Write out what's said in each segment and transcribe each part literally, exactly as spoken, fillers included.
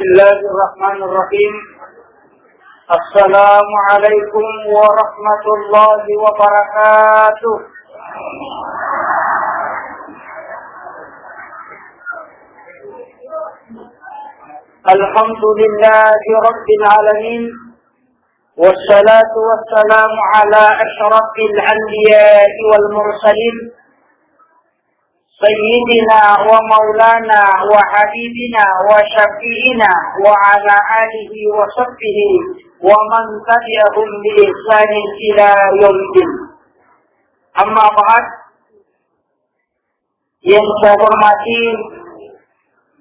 Bismillahirrahmanirrahim. Assalamualaikum warahmatullahi wabarakatuh. Alhamdulillahi rabbil alamin. Wassalatu wassalamu ala asyrafil anbiya'i wal mursalin, sayyidina wa maulana wa habibina wa syafi'ina wa ala alihi wa sahbihi wa man tabi'ahum bi ihsanin ila yaumiddin. Amma ba'd. Yang saya hormati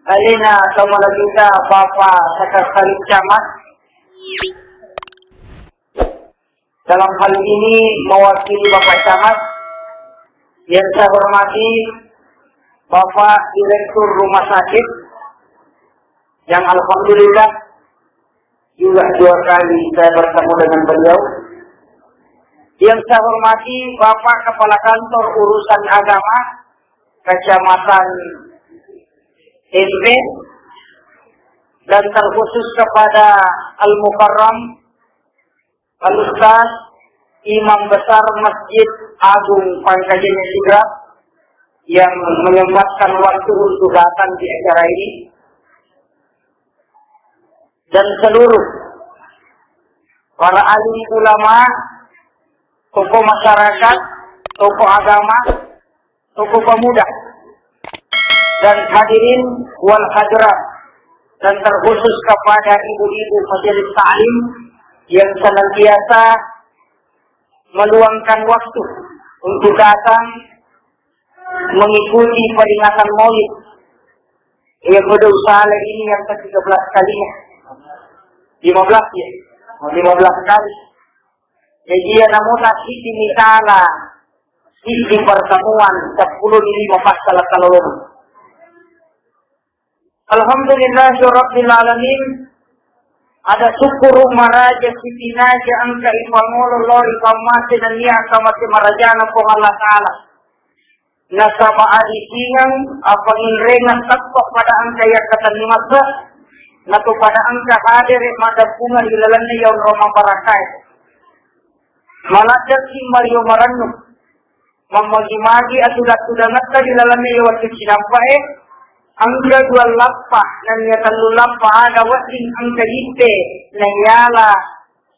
alena tau malebita Bapak Sekretaris Camat, dalam hal ini mewakili Bapak Camat. Yang saya hormati Bapak Direktur Rumah Sakit, yang alhamdulillah juga dua kali saya bertemu dengan beliau. Yang saya hormati Bapak Kepala Kantor Urusan Agama Kecamatan Tempe, dan terkhusus kepada Al-Mukarram Al-Ustaz Imam Besar Masjid Agung Pangkajene Sidrap yang menyempatkan waktu untuk datang di acara ini, dan seluruh para alim ulama, tokoh masyarakat, tokoh agama, tokoh pemuda, dan hadirin wal hadirat, dan terkhusus kepada ibu-ibu majelis taklim yang senantiasa meluangkan waktu untuk datang mengikuti peringatan Maulid yang pada usale ini yang ketiga belas kalinya. Lima belas, ya? Oh, lima belas kali. Jadi, ya, namun nasi di misala, di pertemuan sepuluh di lima pas salah kalau. Alhamdulillahirabbil alamin. Ada syukur maraja sitinaja engka ipangolo lao ri pamase nennia engka mase marajana Puang Allah Ta'ala. Nasaba arisingeng apanginrengeng teppa pada engka yakkatenni masa, nato pada engka hadere maddampungeng ri lalenna yaunro mabarakae. Maladde'ki mario marennu, mammagi-magi atuda-tudangetta ri lalenna iya wettu cinampe'e, engka dua lappa nennia tellu lappa aga wedding engka itte naiyala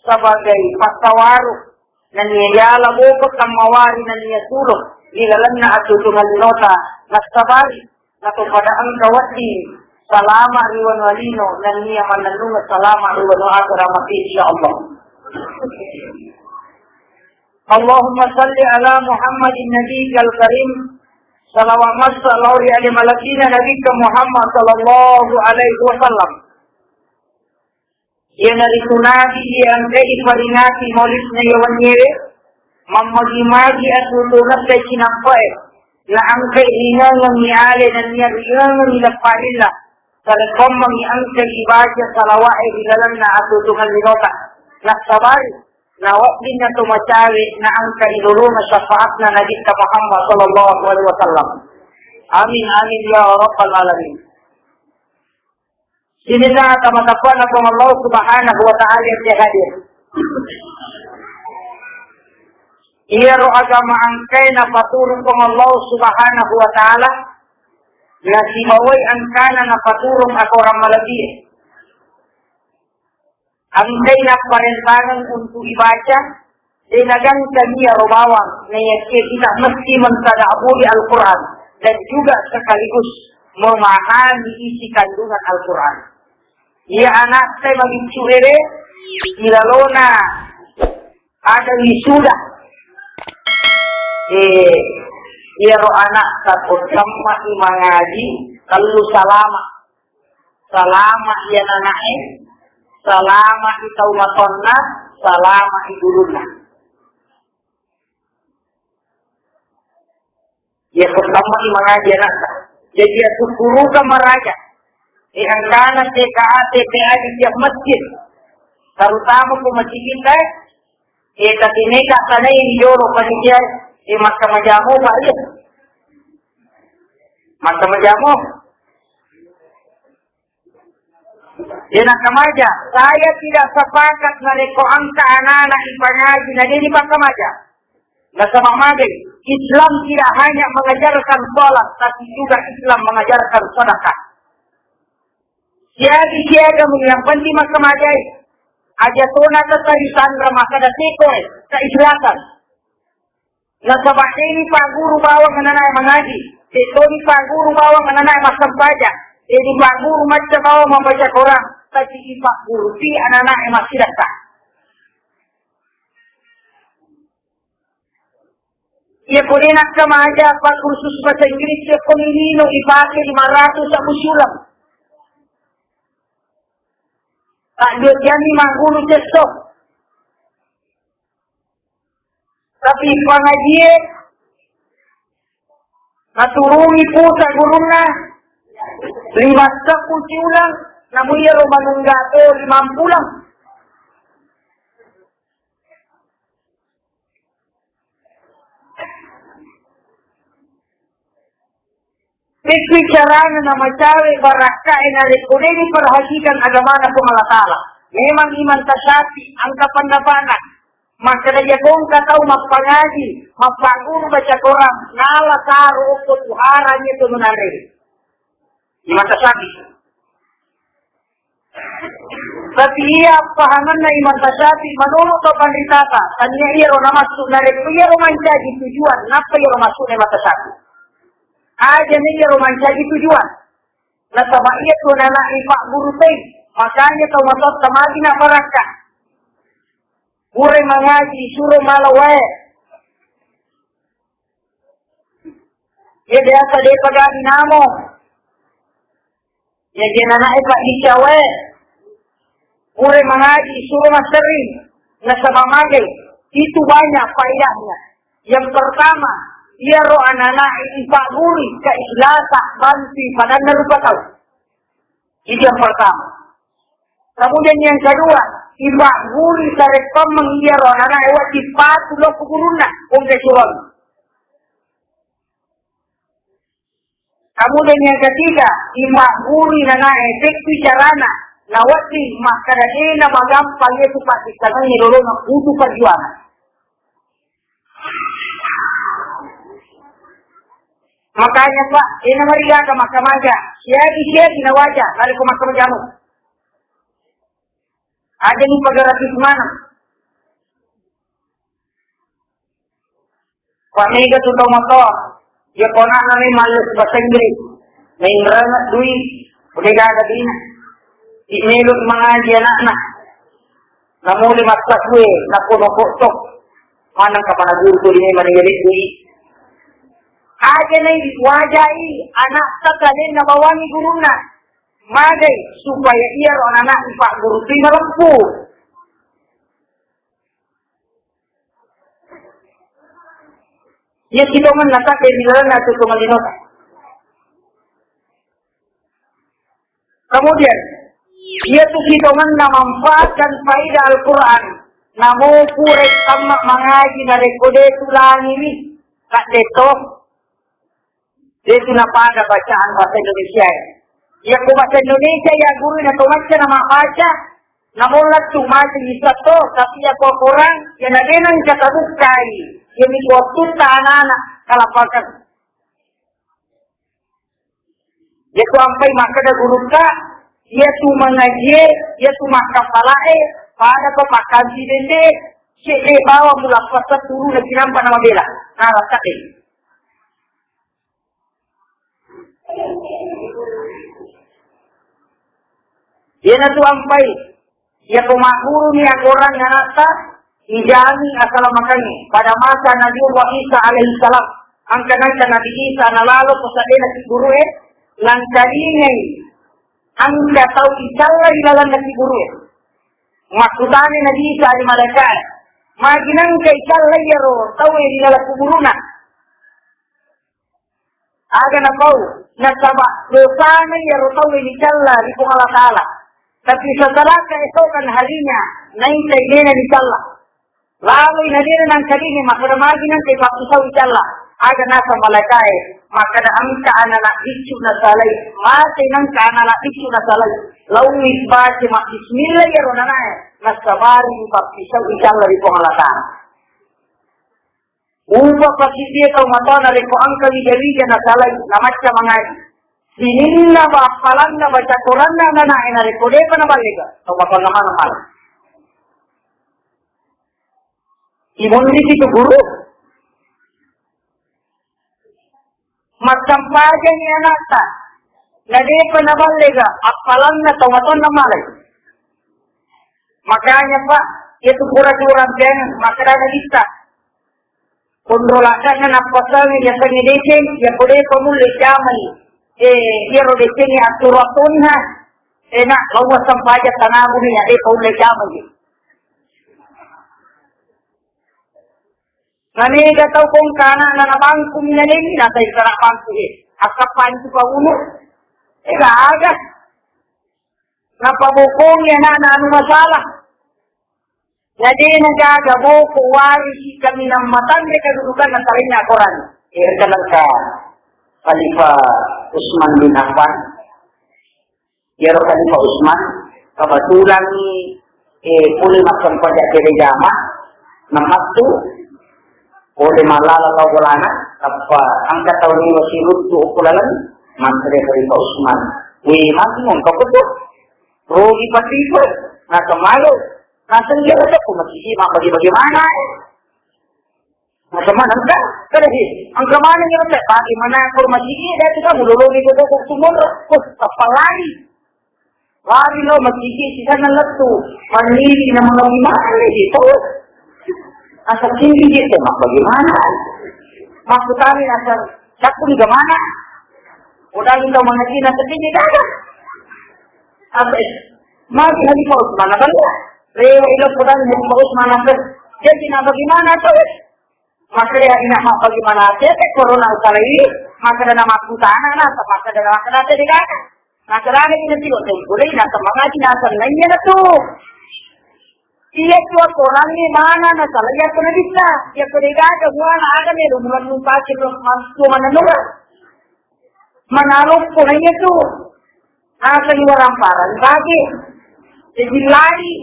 sebagai passawaru, nennia iyala boko tammawari nennia tulo ri lalenna atuo-tuongeng linota, nassabari nato pada engka wedding salama ri wanua lino nennia mannennungeng salama ri wanua akhirat mati, insyaallah. Allahumma salli ala Muhammadin nabiyikal karim. Salawat massa lao ri ale malebbina Nabikka Muhammad sallallahu alaihi wasallam. Iyanaritu Nabi iya engkai iparingati maulidna iya wenniewe, mammagi-magi atuo-tuongetta cinampe'e, na engkai ringangengngi ale nennia ringangengngi leppa lilla, sarekkoammengngi engkai ibaca salawa'e ri lalenna atuo-tuongeng linota, nassabari naweddinna to macawe na engka ilolongeng syafaatna Nabitta Muhammad sallallahu alaihi wasallam. Amin, amin ya rabbal alamin. Sininna tama-, tappuanna Puang Allah Subhanahu wa Ta'ala yang hadir. Iyaro agama engkae napaturung Puang Allah Subhanahu wa Ta'ala, nasibawai engkana napaturung akorang malebbie. Engkai napparentangeng untuk ibaca, de nagangkani iyaro bawang, naiyakiya kita mesti mentadabburi Al-Quran dan juga sekaligus memahami isi kandungan Al-Quran. Iya anakta mabiccu ere, ilalona ada wisuda. Eh, iyaro anakta ko temma'i mangaji, tellu salama. Salama iya nanae, salama i tau matonna, salama i gurunna. Iya, pertama i mangaji anakta. Jadi, ya, syukuruka maraja. Eh, engkana T K A, T P A di tiap masjid. Terutama ku masjid kita, eh, tapi neka tanai di jolo panitia, eh, maka majamu, Pak, iya. Maka majamu. Dé' nakkamaja, saya tidak sepakat narékko engka anak-anak ipangaji na dé' dipakkamaja. Nasaba magai, Islam tidak hanya mengajarkan sholat, tapi juga Islam mengajarkan sedekah. Siagi-siaga mung yang penting makkamajai. Aja tona tetta disanra makkeda teko, eh, keikhlasan. Nasaba dé' ni pagguru bawang anak-anak mangaji, dé' toni pagguru bawang anak-anak massempajang, dé' ni pagguru macca bawang mabaca Quran, tapi ipagguru pi anak-anak massidekka. Iya, ko dé' nakkamaja, Pak, kursus bahasa Inggris, iya, ko lino ipake lima ratus sabbu siuleng. Tak dua jami magguru cesso. Tapi pangajie naturungi pusa gurunna lima sabbu siuleng, namu iya ro manungga to lima pulang. Pekki carana namacawe barakkae narekko de' diperhatikan agamana Puang Allah Ta'ala. Memang Imam Tasyafi angka pendapatna. Makkeda iya ko engka tau mappangaji, mappaguru baca Quran, nala saro okko tuharang iya to nunarre. Imam Tasyafi. Tapi iya appahangenna Imam Tasyafi, menurut to panritata, tania iyaro namassu, narekko iyaro mancaji tujuan, nappa iyaro massu Imam Tasyafi. Aja ni iyaro mancaji tujuan. Nasaba iya tu nana ipagguru toi, makanya tau matoatta magi na barakka. Pura mangaji, suro mala wae. Iya biasa de' pagani namo. Iya je nana e Pak Ica wae. Pura mangaji, suro massering. Nasaba magai, itu banyak faedahnya. Yang pertama, iyaro anak-anak ipagguru keikhlasan, bantu padanna rupa tau. Itu yang pertama. Kemudian yang kedua, ipagguru sarekkoammeng iyaro anak-anak wedding patuh lao ku gurunna, pongke surong. Kemudian yang ketiga, ipagguru anak-anak e pekki carana nawedding makkeda de' namagampang itu paddissengengngi lolona butuh perjuangan. Makanya, Pak, ena marigaga makkamaja, siagi-siagi nawaja, narekko makkamajamu. Aja ni pagaratis maneng. Pak, mega tu tau matoa, iya ko anakna memang males bahasa Inggris, main renget dui, udah gak ada bina. Di melu mangaji anakna. Namule massakue, nakono kotok. Maneng kapana guru tu di memang iya dui. Aja nai wajai anak takalena bawangi gurunna. Magai supaya iyaro anak ipagguru tu malempu. Iya sitongenna tabe ri lalenna tu tongenna linota. Kemudian, iya tu sitongenna manfaat dan faedah Al-Quran. Namo pura tamma mangaji narekko de' tulangini, kadde to. De' tu napada bacaan bahasa Indonesia e. Iya ko bahasa Indonesia iya guru na to macca na mabbaca, namolla tu macca bisa to, tapi iya ko Quran, iya na de' nengka tabukkai. Iya mi ko tutta anak-anak kalapakang. Iya ko ampai makkeda gurutta, iya tu mangajie, iya tu makkappalae, pada ko pakkanti dende, sedde bawa mulappasa turu na cinampa na mabela. Nah, rasa deh. Iyanatu ampai, iya ko magguruni akorang anatta, ijami asalamakengnge. Pada masa Nabi Allah Isa alaihi salam, angka-angka Nabi Isa nalalo ko seddena gurue, langkalingai angka tau icalla ri lalenna gurue. Makkutana Nabi Isa ri malaikae, magi nangka icalla iyaro tauwe ri laleng kuburuna? Aga napau, nasaba dosana iyaro tauwe nicalla ri Puang Allah Ta'ala. Tapi setelah keesokan harinya, naita inena nicalla. Laloi nadena nangkalingai makkeda magi nangka ipattusau icalla. Aga naseng malaikae, makkeda engka anana biccu nasalai, mate nengka anana biccu nasalai. Laowi baca ma bismillah iyaro nanae, nasabari pappisau icalla ri Puang Allah Ta'ala. Upa pasissie tau matoa narekko engka wija-wija nasalai, namacca mangaji. Sininna bappalanna baca Quranna nanae narekko depa naballega, tau matoanna maneng mala. Imonriki tu guru. Massampajangi anakta, nadepa naballega, appalanna tau matoanna malai. Makanya, Pak, iya tu pura-pura ben makkeda nabitta. Konro ladde'na nappasangi yasengnge deceng, iya ko depa mulle jamai. Eh, iyaro decengnge atturu-attunna. Eh, nak, lawa sampaja tanabuni, ya depa ulle jamai. Namega tau kongka ana'na nabangku minaleni, nasai sana bangku, eh. Akka pancu paunu. Eh, gaga. Napabokongi ana'na anu masalah. Jadi, nagaga boko warisi kaminang matande kedudukan antara ini akoran. Eh, kalengka Khalifah Utsman bin Affan. Iyaro Khalifah Utsman, kebetulan, eh, pole massempajang kere jama, namattu, pole mallala lao bolana, tappa engka tau niwa siruttu okko laleng, makkeda Khalifah Utsman. Weh, magi mongko tu? Rogi patipe, naseng malu, naseng jero ko masigi, mabbagi-bagi mana? Naseng maneng ka? Kada hi, engka maneng iyaro te, bagaimana informasi iya, datu kamu lolongi ko toko sumur, oh, tappa lari. Lari lo masigi, sisana lettu. Mandiri na mangami mana gitu. Asa kiri gitu, mak bagaimana? Makkutani asa, sakku di mana? Udah kita mengaji, nasa kiri kagak. Apa, eh, mati hari kau mana kan? Rewa ilo kutani hari kau mana kan? Jadi, nah, bagaimana tuh? Makkeda ina mabbagi manase te corona utalai, makkeda na makkutana na, makkeda na makkeda te degana. Makkeda ina tiro te kulai na mangaji na sennaiya na tu. Iya tu aturangnge mana na salah iya tu na bisa. Iya tu degaga muana aga melo mulan numpaki lo mantua mananura. Manaloppo na iya tu. Asa iwaramparan bagi. Jadi lari.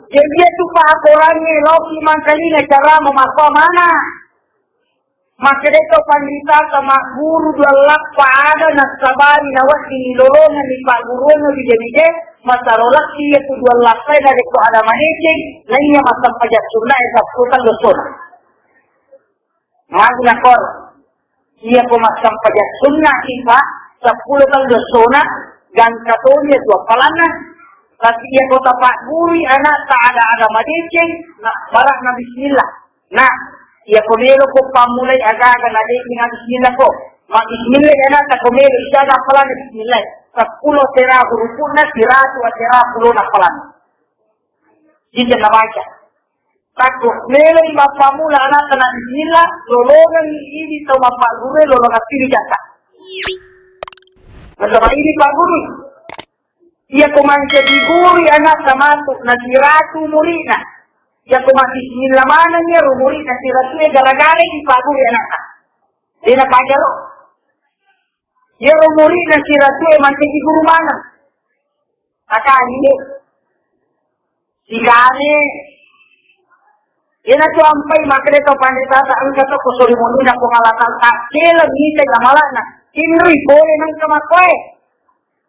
Jadi, iya tu pakkorangnge loki mangkalinga cara mamakko mana. Makkeda to panrita ta magguru dua lappa ada nassabari nawedding lolongenni pagguruanna wija-wija, masaro laki iya tu dua lappa narekko ada madeceng, naiya massempajang sunna e sappulo tallu essona. Magi nakor, iya ko massempajang sunna ipa seppulo kali dossona, gangka toni iya tu appalanna. Tapi iya ko tapaggurui anakta ada-ada madeceng, na bara na bismillah. Nah, iya ko melo ko pammulai aga-aga na deceng na bismillah ko. Ma bismillah anakta ko melo, isa aga appalanna bismillah. Seppulo tera hurupunna, siratu tera pulona appalanna. Jika nabaca. Takko meloi mappammula anakta na bismillah, lolongengngi idi tau mappagguru e lolongeng tini jasa. Nasaba idi pagguru. Iya ko mancaji guru anakta matu na siratu muridna. Iya ko mabbismillah maneng iyaro muridna siratu e gara-gara idi pagguru anakta. Dena pajaro. Iyaro muridna siratu e mancaji guru maneng. Makanya, sigane, iyana tu ampai makkeda to panritata engka to ko sori monina ko ngalakal takkele mita jamalana. Tinrui pole nengka makkoe.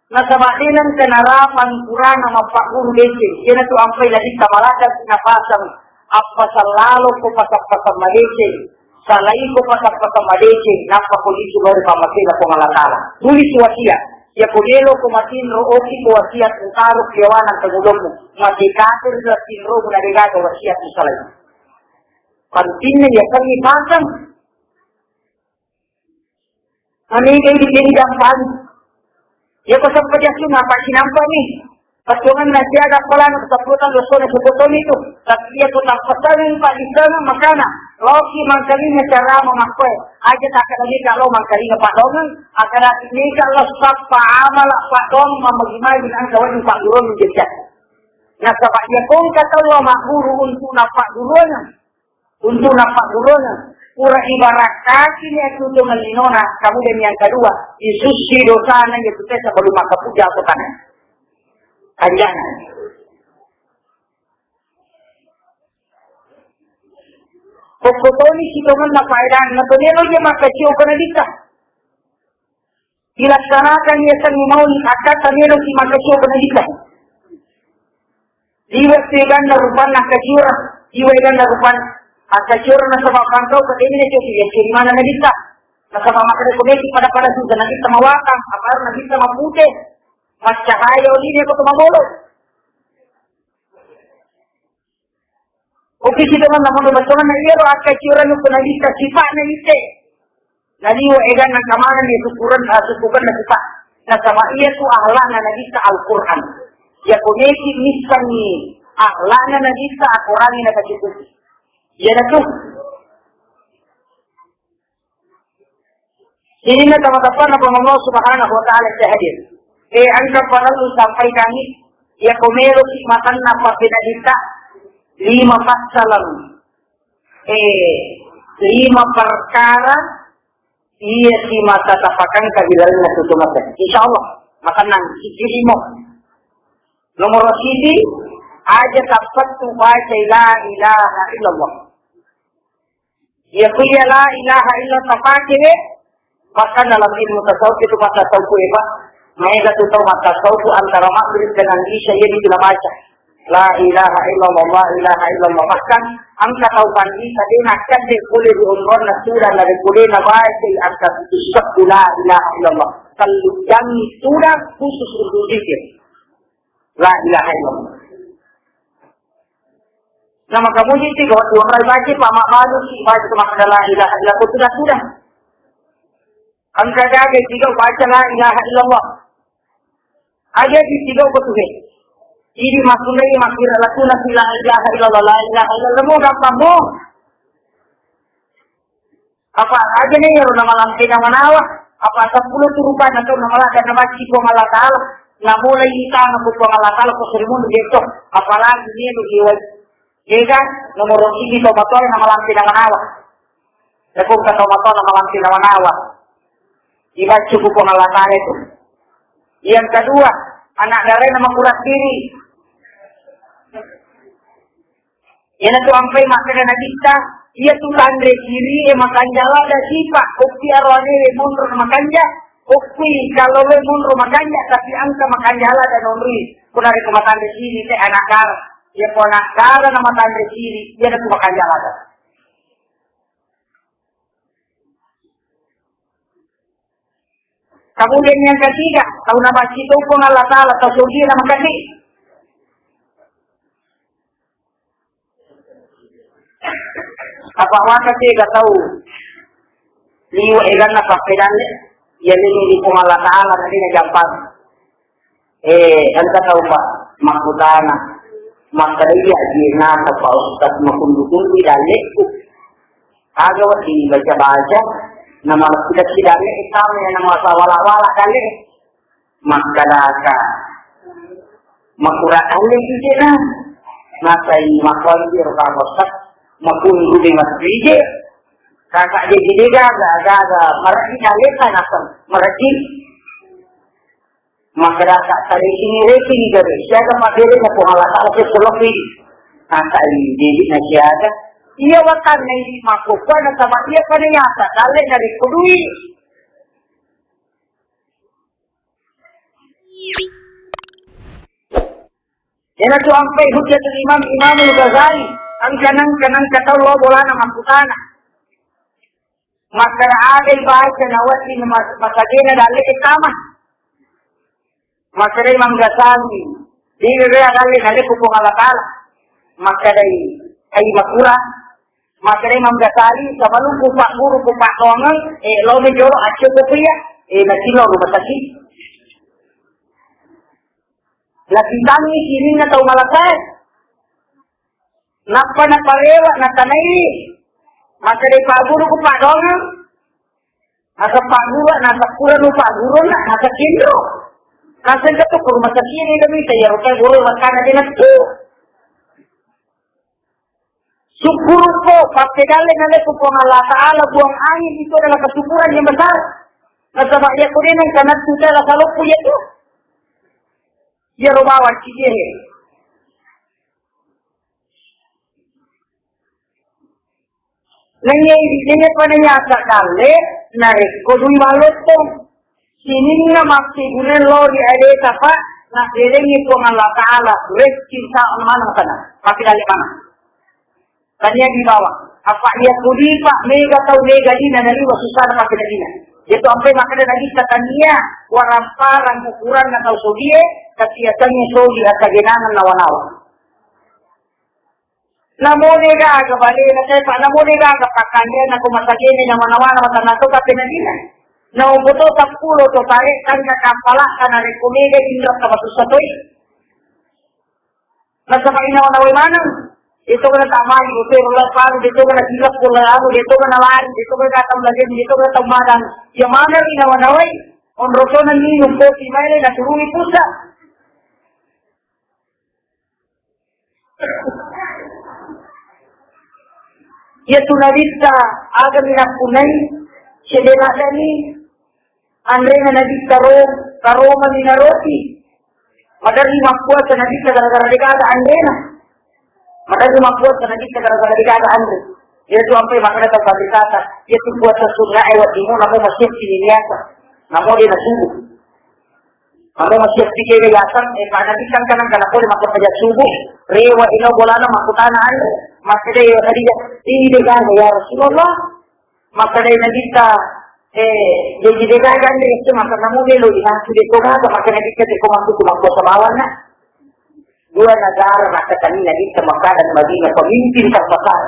Nasaba de nengka narapang purana mappagguru deceng. Iyana tu ampai laditta malada napasang appa sallalo ko pasang-pasang madeceng. Salaiko pasang-pasang madeceng, nappa ko lisu lao ri pammasena Puang Allah Ta'ala. Tulis wasiat. Iya ko melo ko matinro, oki ko wasiat utaro ri yawana tangulommu. Mate kafir ri tinromu na degaga wasiat musalai. Pentingna iya kengngi pasang. Amiga idi jadi gampang. Iya ko sempajang sunna, apa sinampa ni? Patongenna siaga polana seppulo tallu essona seppulo taung itu. Tapi iya ko tappasang, Pak, di sana makana. Loki mangkalinga cara mamakkoe. Aja tak ada nikah lo mangkalinga Pak Dongeng. Akan ada nikah lo sappa amala Pak Dongeng mamagi-magi nang kawan Pak Guru menjadi. Nasaba iya kongka tau magguru untuk nappagguruangeng, untuk nappagguruangeng, pura ibarakkaki ni atutu mellinona, kemudian yang kedua, isussi dosana yaitu te sebelum makkapuja aku tanah. Kanjana. Pokkotoni sitongenna faedanna, to melo je makkacio ko nabitta. Dilaksanakan yasengnge maulid, akkata melo si makkacio ko nabitta. Liwe tu eganna rupanna akkaciorang, liwe eganna rupanna akkaciorang nasaba bangkau ko tenne coki yaccuri mana nabitta. Nasaba makkeda ko meki pada-pada sudah nabitta mawakang, apa nabitta mapute, maccahaya oline ko to mabolo. Oke, sitongenna mono bettuanna iyaro akkaciorang ko nabitta sipa'na ite. Naliwe eganna kamana ni sukuren, ah, sukurenna sipa'. Nasaba iya tu ahlakna nabitta Al-Quran. Iya ko meki missengngi ahlakna nabitta akorangi nakacukupi. Iyana tu. Sininna tama-, tappanna Puang Allah Subhanahu wa Ta'ala, saya hadir. Eh, engka parellu sampaikangi, iya ko meloki matanna pappedatta lima passalang, eh, lima perkara iya si mata tapakangka di dalamnya tutu mata. Insya Allah, matanna siji limo. Nomor siji, aja tappettu baca la ilaha illallah. Iya ku iya la ilaha illa tapake we, maka dalam ilmu tasawuf itu mata tasawuf ya, Pak. Maega tu tau mata tasawuf antara maghrib dengan isya iya itu baca. La ilaha illallah, la ilaha illallah. Bahkan engka tau pandi tadi nakkan de boleh di umroh na sudah dari boleh na baca angka satu la ilaha illallah. Kalau jangan sudah khusus untuk zikir. La ilaha illallah. Nama kamu sih tiga waktu orang baca, Pak Mak Malu sih baca cuma ada la ilaha illallah, sudah, sudah. Engka gaga tiga baca la ilaha illallah. Aja di tiga waktu tuh. Ini maksudnya maksudnya la ilaha illallah, la ilaha illallah. Mau gampang mau. Apa aja nih ya nama lampe nama nawa. Apa sepuluh turukan atau nama lada nama ciko Allah Ta'ala. Namulai itana ku Puang Allah Ta'ala ko serimun gitu. Apalagi ini lu jiwa. Iya kan? Nomor ini to matoa nama lampe nama nawa. Aku kata matoa nama lampe nama nawa. Dibaca ku Puang Allah Ta'ala itu. Yang kedua, anak darah nama kurat diri. Iyanatu ampai makkeda Nabitta, iyatu tanre siri e makanja lada sipa, okki aro adewe monro makanja, okki kalo we monro makanja, tapi engka makanja lada nonroi. Kuna reko matanre siri te anak dara, iya ko anak dara na matanre siri, iyanatu makanja lada. Kemudian yang ketiga, tau nabacci topong Allah Ta'ala, tau sogi na makati. Apa waka tega tau liwa eganna pappedalle, iya lini di Puang Allah Ta'ala, na dena jampang. Eh, engka tau, Pak, makkutana, makkeda iya, iya nasa, Pak Ustaz, makundu-kundu dalle'ku. Aga wedding baca-baca, na makkeda si dalle' tama iya na masa wala-wala dalle'. Makkedaka, makura dalle' ije na. Nasai makkoni ro Pak Ustaz, makundu de masije. Kakak jadi dega, aga, aga, aga, marji dalle' ta nasa, marji. Makkedaka, tadi sini reki ni gabe, siaga mabbere na Puang Allah Ta'ala ke soloki. Nasai, jadi na siaga. Iya watanna idi makkokkoe nasaba iya pada nyata, dalle' na reko dui. Iyanatu ampai Hujjatul Imam Imamul Ghazali, engka nengka, nengka tau lo bolana makkutana. Makkeda agai baca na wedding mas-, masagena dalle' tama. Makkeda Imam Ghazali, dega dalle' dalle' ku Puang Allah Ta'ala. Makkedai, ai makura. Makkeda Imam Ghazali, sebelum ku pagguru ku paddongeng, eh, lo me jolo acce ko kuya, eh, nacilo rumah sakit. Napitangi sininna tau malasae. Nappa naparewa, natanai. Makkeda pagguru ku paddongeng. Nasa pagguru, nasa pura nu pagguru, nasa kinro. Nasengka tu ke rumah sakit ini demi saya, ya, rukai boleh makan aja nanti. Syukur ko, pakai dalil nanti ke Puang Allah Ta'ala, buang angin itu adalah kesyukuran yang besar. Nasaba iya ko de nengka nattu tela saloppu iya tu. Iya ro bawang ciye. Nengngei, nengngei pada nyata dalle, narekko dui malotto. Sininna makkeguna lao ri aleta, Pak, nabberengngi Puang Allah Ta'ala, rezeki, insya Allah maneng sana. Tapi dalle maneng. Tania di bawah. Apa iya kudi, Pak, mega tau mega di nanariwa susah pakai dina. Itu ampe makkeda Nabitta tania, waramparang ukuran na tau sogie, tapi atangnge sogi atta genangan nawa-nawa. Namo de gaga balena, sai, Pak, namo de gaga pakkanjana ko masagene nawa-nawana matanna to kapenadina. Na oboto seppulo to tare tangka kapala kana reko mega indra ka masussa toi. Nasaba inawa-nawai maneng. Itu kana tamani, itu rola paru, itu kana silap, rola anu, itu kana lari, itu kana datang lagi, itu kana tau magang. Ya mana inawa-nawai? Onrotona minum kopi mai na turuni pusat. Iya tu Nabitta aga minappunai, sedena dani anrena Nabitta ro, karoma mina roti. Maderri mappuasa Nabitta gara-gara degaga anrena. Maderri mappuasa Nabitta gara-gara degaga anre. Iya tu ampe makkeda tau fabrikata, iya tu puasa sunna e waddimo namo masiappi niata. Namo de nasubu. Kamu masih pikir biasa, eh, karena kita kan kadang-kadang boleh makan saja subuh, rewa ino bolana makutana anu, maka dia tadi ya, ini dia kan, ya Rasulullah, maka dia Nabi ta, eh, jadi dia kan, dia itu maka kamu belo di nasi dia tu kan, maka Nabi ta teko mampu cuma kuasa bawah nak. Dua negara maka tadi Nabi ta Mekah dan Madinah pemimpin terbesar,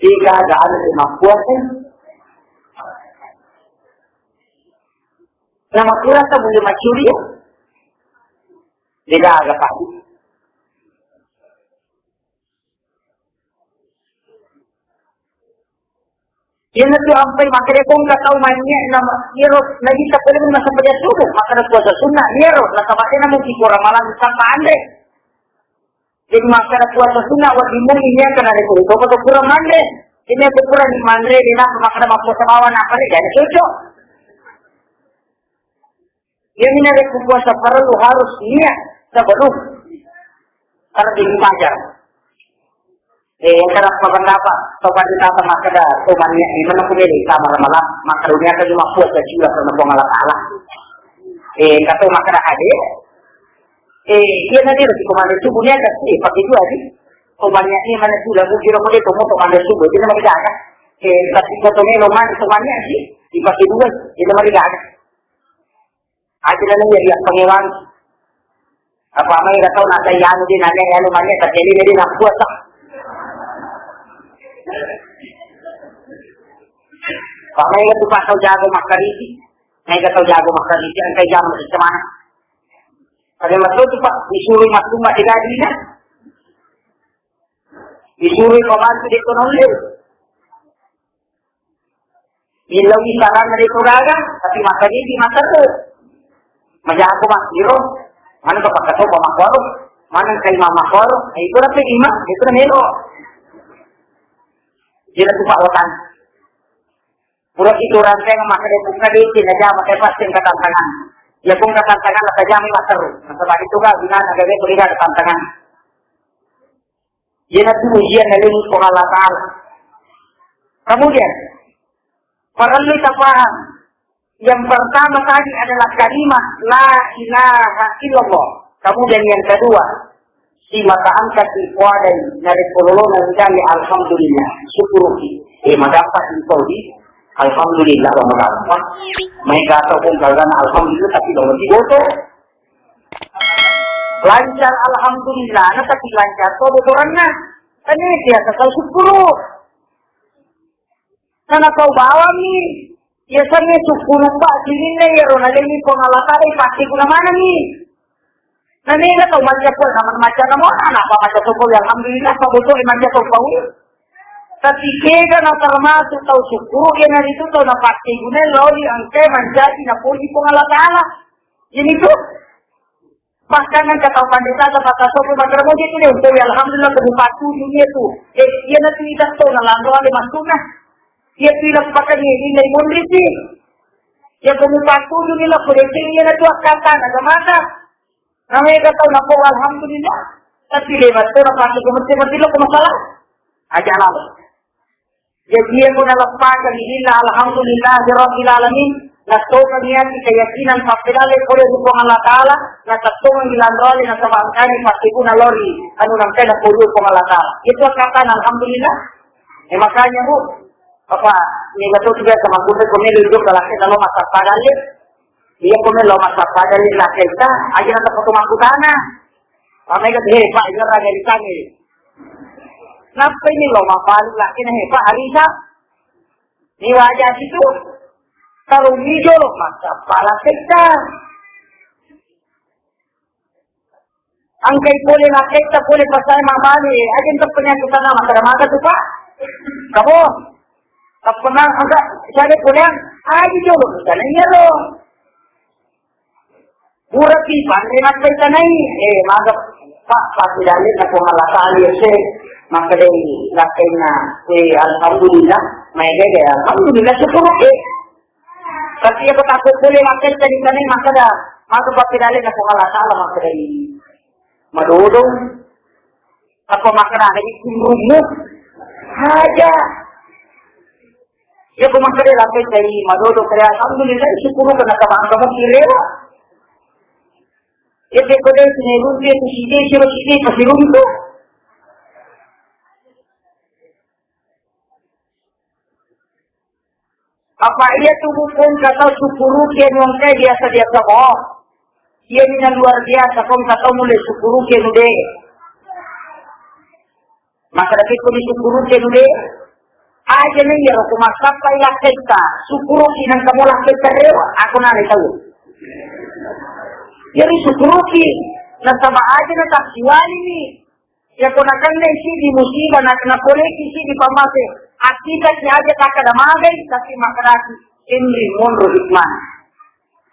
dia kan ada mampu kan. Nama kurang tak boleh macuri ya. Degaga, Pak. Iyanatu ampai makkeda ko engka tau manynyia nama iyaro Nabitta pole masa paja subuh, makkeda puasa sunnah iyaro, nasaba de namuki ko ramalang tanpa anre. Jadi makkeda puasa sunnah wedding muni iyaro narekko to ko pura manre. Ini ko pura ni manre de napa makkeda mappuasa bawang apa de jadi cocok. Iya mina rekko puasa farallu harus niat sebelum terbit fajar. Eh, karena pendapat, pendapat makkeda, oh, mannya, eh, mana punya di kamar malam, maka dunia kan cuma puasa juga karena Puang Allah Ta'ala. Eh, kata makkeda hadir, eh, iya nanti harus kemana subuhnya kan sih, pakai juga sih. Oh, mannya ini mana sudah, bu, kira pakai kamu tuh ada subuh, itu namanya kan. Eh, tapi foto melo mana tuh mannya sih, dipakai dua, itu namanya kan. Aja na iya dia pengewang. Apa mai ga tau nasa iyanu de nanya iyanu manya terjadi jadi nak puasa. Apa mai ga tu tau jago makkariti. Mai ga tau jago makkariti angkai jam macam mana. Pada waktu tu Pak disuruh masuk mak tidak dina. Disuruh pembantu di ekonomi. Millau isaranna de to gaga, tapi makkeda di mata tu. Majago makkiro, mana ka pakkato pa makkoro, mana ka imam makkoro, eh, itu tapi imam, itu melo. Jadi tu Pak Watan. Pura itu rantai makkeda buka de, tidak jama, saya pasti angkat tantangan. Ya pun angkat tantangan, tak jama makkoro. Nasaba itu kan guna, ada de, tidak ada tantangan. Iyanatu ujian dari Puang Allah Ta'ala. Kemudian, perlu kita paham. Yang pertama tadi adalah kalimat la ilaha illallah. Kemudian yang kedua, simata angkat ipoadai narekko lolona ridani alhamdulillah. Syukuruki. Eh, madapat di Saudi, alhamdulillah, wa madapat. Mereka ataupun kalian alhamdulillah, tapi kalau di botol, lancar, alhamdulillah, nah, tapi lancar to botoranna. Kan ini biasa kau syukuru. Karena kau bawangi, biasanya syukuru Pak, sininna ya rona leni Puang Allah Ta'ala, pasti guna mana nih? Nah, ini nggak tahu macam pun, nama macam nama, nah, apa macam syukur, alhamdulillah, apa betul, macam syukur. Tapi kega na termasuk tau syukur, ya, nah, itu tau na pasti guna, lalu angkai menjadi na puji Puang Allah Ta'ala. Jadi itu, Bahkan engka tau panrita, tau pakkasopo, makkeda moje tu de' upoji, alhamdulillah, ko mupattuju ni tu. Eh, iyana tu itatto na lanro ale massuna. Iya tu ilappakang ni, ni monri si. Iya ko mupattuju ni, lo ko deceng, iyana tu akkatana, agamata. Namega tau napau, alhamdulillah. Tapi lewat tu napake ko mesti-mesti lo ko masalah. Aja lalo. Jaji, iyako naleppakang lillah, alhamdulillahirabbil alamin, nattokangngi ati keyakinan pappedalle pole ri Puang Allah Taala, natattongengngi lanro ale nasaba engkani pakkebuna lao ri anu nangkai napolue Puang Allah Taala. Itu akkatana alhamdulillah. Eh, makanya, Bu, apa, mega to biasa makkunrai ko melo jokka lakkaitta lo massappa dalle. Iya ko melo massappa dalle lakkaitta, aja natappa to makkutana. Apa mega, eh, Pak, iya raga ditanya. Nappa ini lo mabbalu lakkaitta, eh, Pak, Arisa. Ni waja situ. Tarungi jolo massappa lakkaitta. Engkai pole lakkaitta pole pasai mabbalu, eh, aja untuk penyakit sana, makkeda mata tu, Pak. Kamu? Tappa na, engka, siaga pole, aja jolo, sana iya lo. Purapi panre makkaitanai, eh, maga, Pak, pappedalle na Puang Allah Taala, iya se, makkedai lakkaitta, eh, alhamdulillah, maega, alhamdulillah, syukur, eh. Tapi iya ko takko pole makkaitta di sana, makkeda, maga pappedalle na Puang Allah Taala, makkedai, madodong. Apa makkeda, ada di kumrumu. Aja. Iya ko makkeda lakkaitta i madodong, kare alhamdulillah, syukur, karena tabangka makirewa. Iya ko de' sini runtu, iya tu side, siro side, pasiruntu. Apa iya tu buku engka tau syukuruki anu engka biasa-biasa mo. Iya mina luar biasa, ko engka tau mulle syukuruki anu de'. Makkeda ko disyukuruki anu de'. Aja na iya ko massappai lakkaitta, syukuruki nangka mo lakkaitta rewa, aku nare tau. Jadi syukuruki, nasaba aja na tassiwalini. Iya ko nakennai siddi musibah, na, napoleiki siddi pammase, akkitaki aja takkeda magai, tapi makkedaki, "Enri monro hikmah."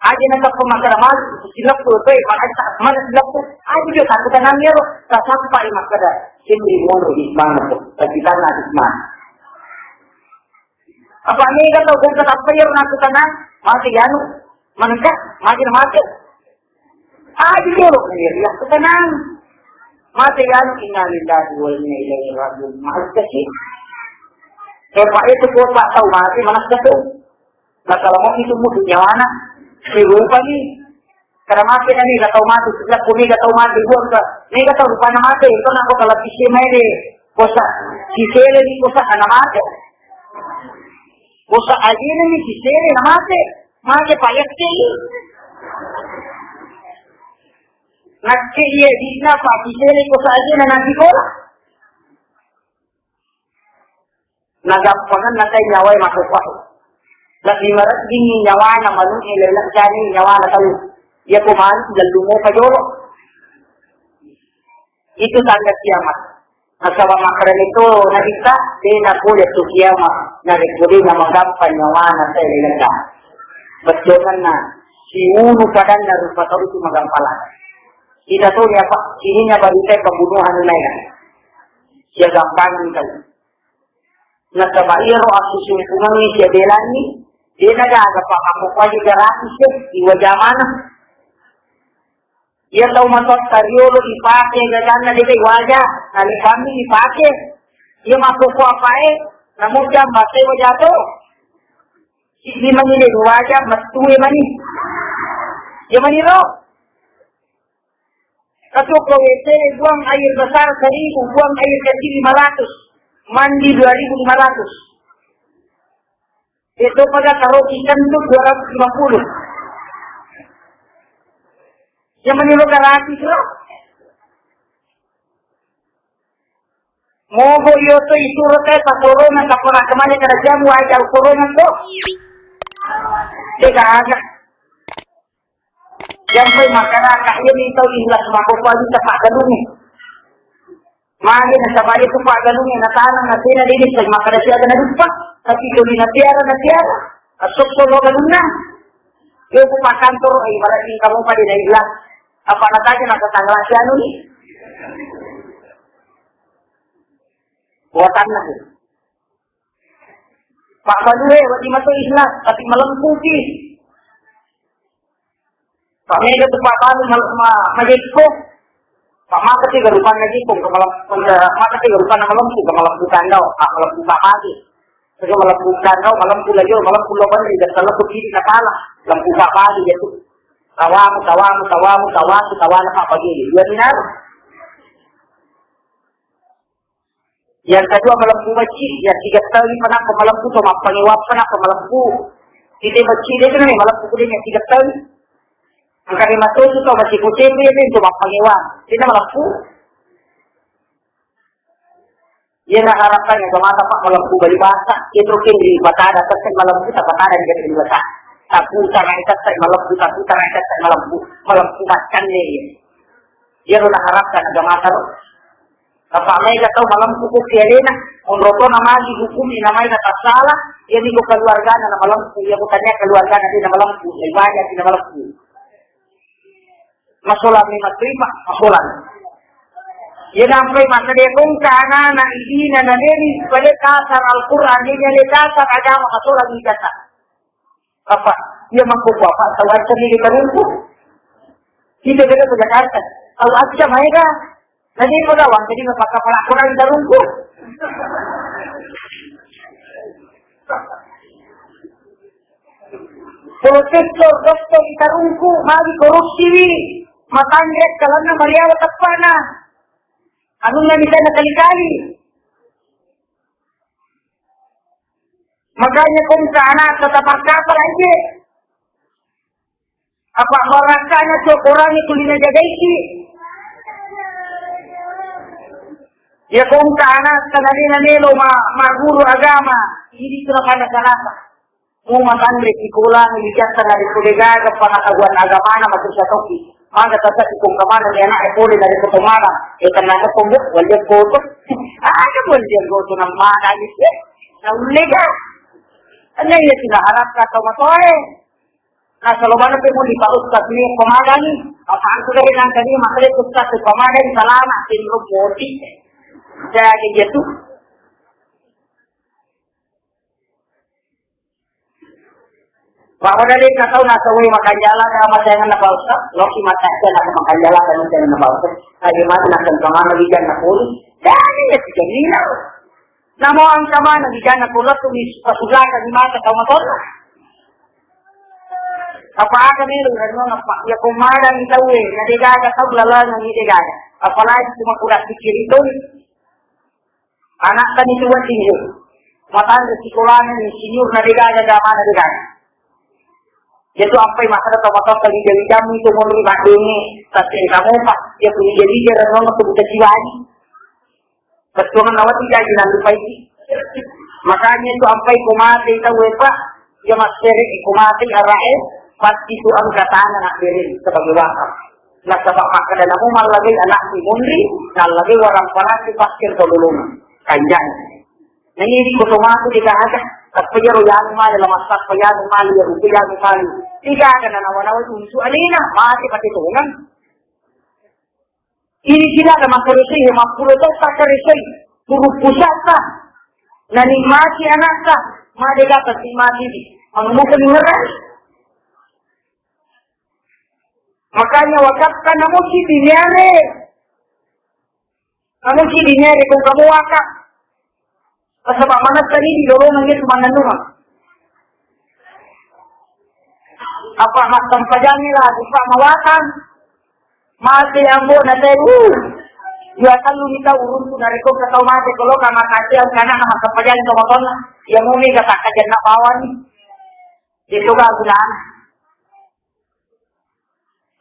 Aja na tappa makkeda magai, sileppu, eh, makanya tak mana sileppu. Aja dia takut tanam ya, tasappai makkeda, "Enri monro hikmah, tapi tanah hikmah." Apa mega tau ko engka tappa iyaro nakkutanang, mate iyanu, manengka, mate na mate. Aja jolo, iya, iya, kutanang. Mate iyanu, inna lillahi wa inna ilaihi raji'un. Mate sih. Eh, Pak, itu ko Pak tau mate, manengka tu. Masalah mau itu mutu nyawana, sirupani. Kada mate nani, la tau mate, la ko mega tau mate, buang ka, mega tau rupana mate, itu nako kala pisse mai de, kosa, sisele ni kosa, ana mate. Kosa ajena ni sisele, na mate. Mate payakke. Nakke iya dina pa sisele kosa ajena nanti kola. Nagappangenna tai nyawae makkokkoe. Lebbi mareddingngi nyawana manu'e, lelle'gani nyawana tau. Iyako manu jallu mopa jolo. Itu tanda kiamat. Nasaba makkedani to Nabitta, de' napole tu kiamat narekko de' namagappa nyawana tai lelle'ga. Bettuanna siunu padanna rupa tau itu magappa lagi. Kita tahu ya Pak, ininya berita pembunuhan lain. Siaga gampang tadi. Nasaba iyaro assusumpungeng sia belanni, de' nagaga, Pak, makkokkoe gratis, eh, iwaja maneng. Iya tau matoatta riolo ipake gaganna, de' iwaja, nalipammi ipake. Iya makkokkoe apae, namo jamba sai waja to. Siddi mani de' waja, mettue mani. Iya mani ro. Katuo ko W C, buang air besar seribu, buang air kecil lima ratus, mandi dua ribu lima ratus. Itu pada taruh ikan tuh dua ratus lima puluh. Yang menurut gratis loh. Mogo iyo to isuro te pa corona, tappa kemana kada jamu aja corona to. Tega aja. Jampai masyarakat iya ni tau ikhlas makkokkoe aja tappa galungi. Magi nasaba itu paggalungi natanang nasena dede sai makkeda siaga naduppa. Tapi kalau natiara natiara. Asokko lo galunna. Yo ku pakkantor, eh, ibarat ni kamu pada ikhlas. Apa nataja na tetangga laki anu ni? Buatanna. Pak Balue, wati mato ikhlas, tapi malempuki. Pak Mega tu Pak Balu mal-, ma-, majekko. Pak maka tiga rupanna jekko, ke malem-, ke maka tiga rupanna malempu, ke malempu tandau, ah, malempu Pak Magi. Sega malempu tandau, malempu lagi, malempu lo beri, dan malempu kiri kepala, malempu Pak Magi jatuh. Tawamu, tawamu, tawamu, tawamu, tawana Pak Magi. Dua dinar. Yang kedua malempu bacci, yang tiga tahun ini kenapa malempu, to mappangewa kenapa malempu. Kita bacci dia tu nih malempu kuda yang tiga tahun. Angka lima tahun tu masih kucing dia tu mappangewa. Kita malempu. Iya na harapan ya mata Pak malempu bali basa. Itu kin di batada tetap malempu, tak batada di basa. Tapu tarai tetap malempu, tapu tarai tetap malempu, malempu makan deh. Iya na harapkan agama mata. Apa mai ka tau malempu ku pialena, onroto na magi hukumi na mai na tasala, iya ni ko keluargana na malempu, iya ko tanya keluargana di na malempu, lebih banyak di na malempu. Masolang ni matrima, masolang. Iya nampai masa dia kong kana na idina na neni, pada kasar Al-Quran, dia nyale kasar agama masolang ni kasar. Apa? Iya mangko apa? Tau aja ni kita runtuh. Kita beda ke Jakarta. Tau aja mai ka. Tadi pegawai tadi mepakka pala kurang tarungku. Profesor, doktor tarungku, magi korupsi wi. Matanre kalanna mariawa teppana. Anunna di sana kali-kali. Makanya kong ka anak tetap kapal aja. Apa barakana tu Quran itu lina jagaiki. Ya kong ka anak tanadena melo ma, ma guru agama. Ini tu nakana kanapa. Mu matanre sikola ni bijaksana di kulegaga pengetahuan agamana masuk satoki. Maka tasa ikong kamana ni anak pole dari kotomana. E tenang kotombo, wajah koto. Ada wajah koto namana ni. Naulega. Anya iya sinaharap kata matoe. Nah, salo bana pe muli Pak Ustaz ni pemagani. Apa aku dari nangkani masalah Ustaz pemagani salama sindrom boti. Jadi gitu. Bahwa dari kata na sawi makanjala ka mata yang na Pak Ustaz, loki mata yang na makanjala ka mata yang na Pak Ustaz. Bagaimana nak kemana bijan na poli? Jadi ya tidak. Namo angka mana di jana ko lettu mi pasugaka di mata tau matonna. Apa aga melo renno apa ya ko madang tauwe na degaga tau lalana ni degaga. Apalagi cuma kuda pikir itu. Anak kan itu wajib. Matang sekolahnya insinyur na degaga gamana degaga. Jadi ampai masalah tau matonna di jami itu mau rumah dene. Tapi kamu pak ya punya jadi jarang nonton buka jiwani. Bettuanna wati jaji nallupaiki. Makanya itu ampai ko mate tau e, Pak, ya massere ko mate arae, pasti tu angka tangan nak beri sebagai wakaf. Nasaba makkeda namo mallagai anakku munri, nallagai warang parati pasir tololona. Kanjang. Nah, ini ko tomaku di kahaga, tapi jaro yang mana lemas tak payah malu ya rupiah malu. Tiga ada nawa-nawa untuk alina, mati pakai tongan. Ini tidak ada makaresoi, mappulo tau takaresoi, turu pusaka, nanikmati anakta, madega nikmati di, mangmuka ngerai. Makanya wakafkan namusi diniare, namusi diniare kung kamu wakaf. Nasaba manessani di lolongengnge tu mannennungeng. Apa massempajangngi lagi, Pak, mawatang. Mate ambo na teh, uh. Dua tellu ni tau uruntu narekko ka tau mate, kalau ka makate angkana na massempajangngi to matonna. Ya mumi ka takkajenna bawani. Itu ka gunana.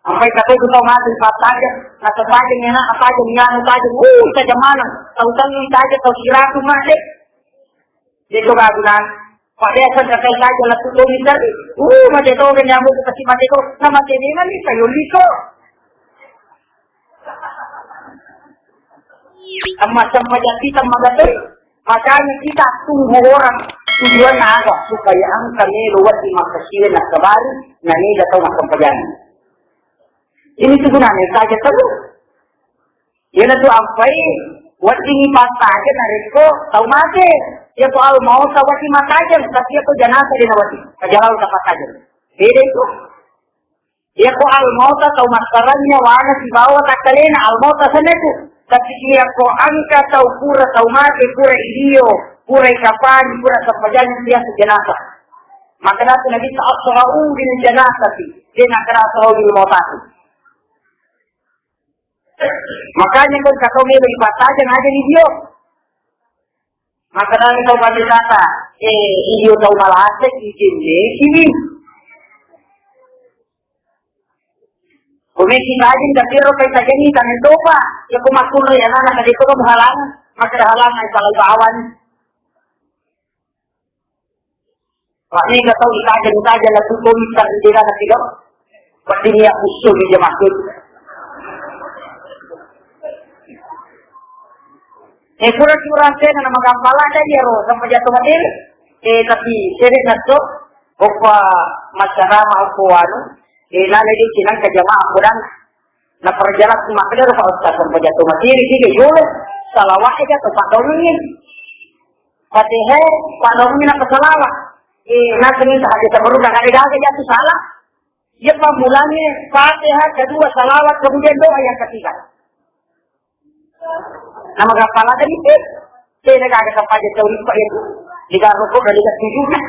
Sampai kata itu tau mati pas saja, kata saja ni anak saja ni anu saja, uh saja mana, tau tanggung saja tau siratu mati. Itu bagunan. Pak biasa kata saja lah tuh bisa, uh mati tau kan nyamuk kasih mati tau, nama mati ni mani kayu liko. Amma sampaja kita magatoi. Makanya kita tunggu orang tujuan apa? Supaya engka melo wedding makkasiwiang nassabari, na mega tau massempajang. Ini tu gunanya saja terus. Iyanatu ampai weddingngi pattajeng narekko tau mate. Iyako al mauta wedding mattajeng, tapi iyako janasa de' nawedding. Aja lao tapattajeng. Beda itu. Iyako al mauta tau massarang nyawana sibawa takkalena al mauta senna tu. Tapi iyako engka tau pura tau mate, pura ilio, pura ikapani, pura sempajang, biasa janasa. Maka natu Nabi ta asra'u bil janasati. De' nakkeda asra'u bil mautati. Makanya kan kata melo ipattajeng aja ni dio. Maka dari tau pada kata, eh, dio tau malase, izin deh, sini. Komisi tajeng, tapi ro kai tajeng ni tangan dopa. Iyako makkunrai anak-anak tadi itu kan halang, maka halang, salah bawan. Pak, ini nggak tahu ditajeng-tajeng lah, tuh, tuh, minta di daerah nanti dong. Pasti niat khusus di jamaah tuh. Eh, pura-pura saya nama gampang lah, saya dia roh, sampai jatuh mati. Eh, tapi saya nggak tahu. Opa masyarakat, opa anu. Eh, nana di sini ke jamaah kurang. Nah, perjalanan maka dia roh, Pak Ustaz, sampai jatuh mati. Ini sih, dia jolo. Salawat aja tuh, Pak Doni. Fatihah, Pak Doni nak salawat. Eh, nak minta hati sama rumah, kada ada aja tuh salah. Iya, pammulangnge Fatihah, kedua salawat, kemudian doa yang ketiga. Nama gampang ada itu? Saya dah ada kampanye tahu lupa itu. Tiga rukuk dan tiga tujuh kan?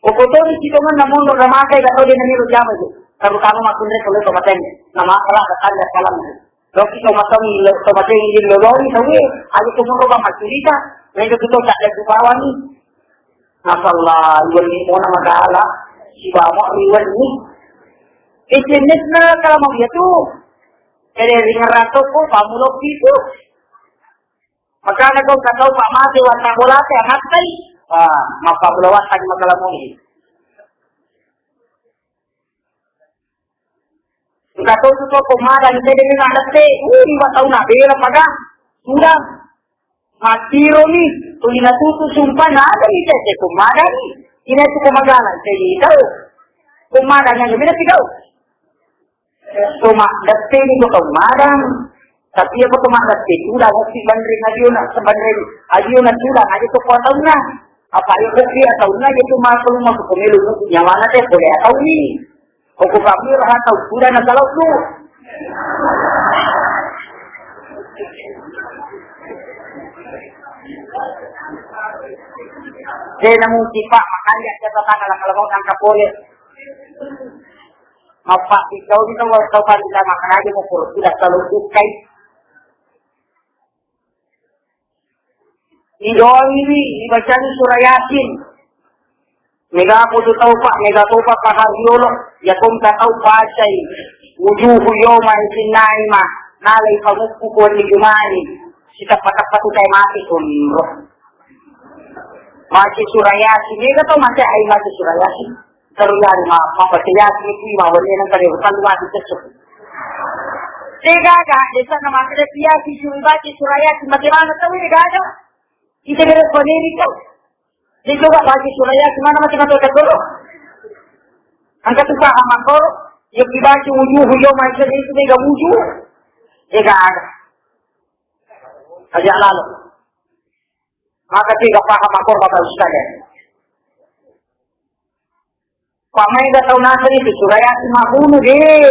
Okotori sitongan namun ramai gak tahu dia nani jama itu. Terutama makunre kalau itu matanya. Nama akala akan dia salam. Loki to matongi, lo to matongi, lo lo ni sawi, ayo to muro ba maccurita, mega to tak ada kubawa ni. Masalah, iwan ni mona magala, si bama iwan ni. Isinit na kalau mau dia tu. Jadi ringan rato ko, pamulo pitu. Makanya kau tak tahu pak mati, wata bola teh, anak tai. Ah, maka bola wata di masalah mau ni. Engka to tu to ko magang, tede ni nadette, uh, lima taung na bela paga, sudah. Mattiro ni, tuli natutu sumpah, na ada ni tete ko magang ni. Ina tu ko magang, tede tau. Ko magang, yang beda tiga. Ko madette ni ko tau magang. Tapi apa ko madette tu, dah mesti bandring adio na, sebandring adio na sudah, aja tu ko taung na. Apa ayo ko dia taung na, itu masuk rumah ko melu nyawana teh, boleh taung ni. Ko kami raha tau kuda na kalau tu. Saya namu tipa makanya saya tak kalau mau nangkap boleh. Apa kau di tau tau kan tidak makan aja mau kurus tidak kalau bukai. Idoangiwi, ibacani surah Yasin. Mega podo tau, Pak, mega topa pahariolo, ya kongka tau bacai. Wujuhu yawma idzin naimah, nalai pamukku ko ni jumani. Sitappa-tappa tu tai mati konro. Baca surah Yasin, mega tau mati ai baca surah Yasin. Terus lari ma, ma baca Yasin itu ma wali nang kare bukan mati cecok. Tega ga, desa nama kare Yasin suruh baca surah Yasin, bagaimana tau ini gaga? Kita kira sendiri tau. Jadi coba baca surah Yasin, mana mati mati kecil? Angkat tu paham makor, yang dibaca wujuhu yawma idzin itu mega wujuh. Tega ada. Aja lalu. Maka tega paham makor Bapak Ustaz ya. Pamai ga tau naseng itu surah Yasin mabunuh deh.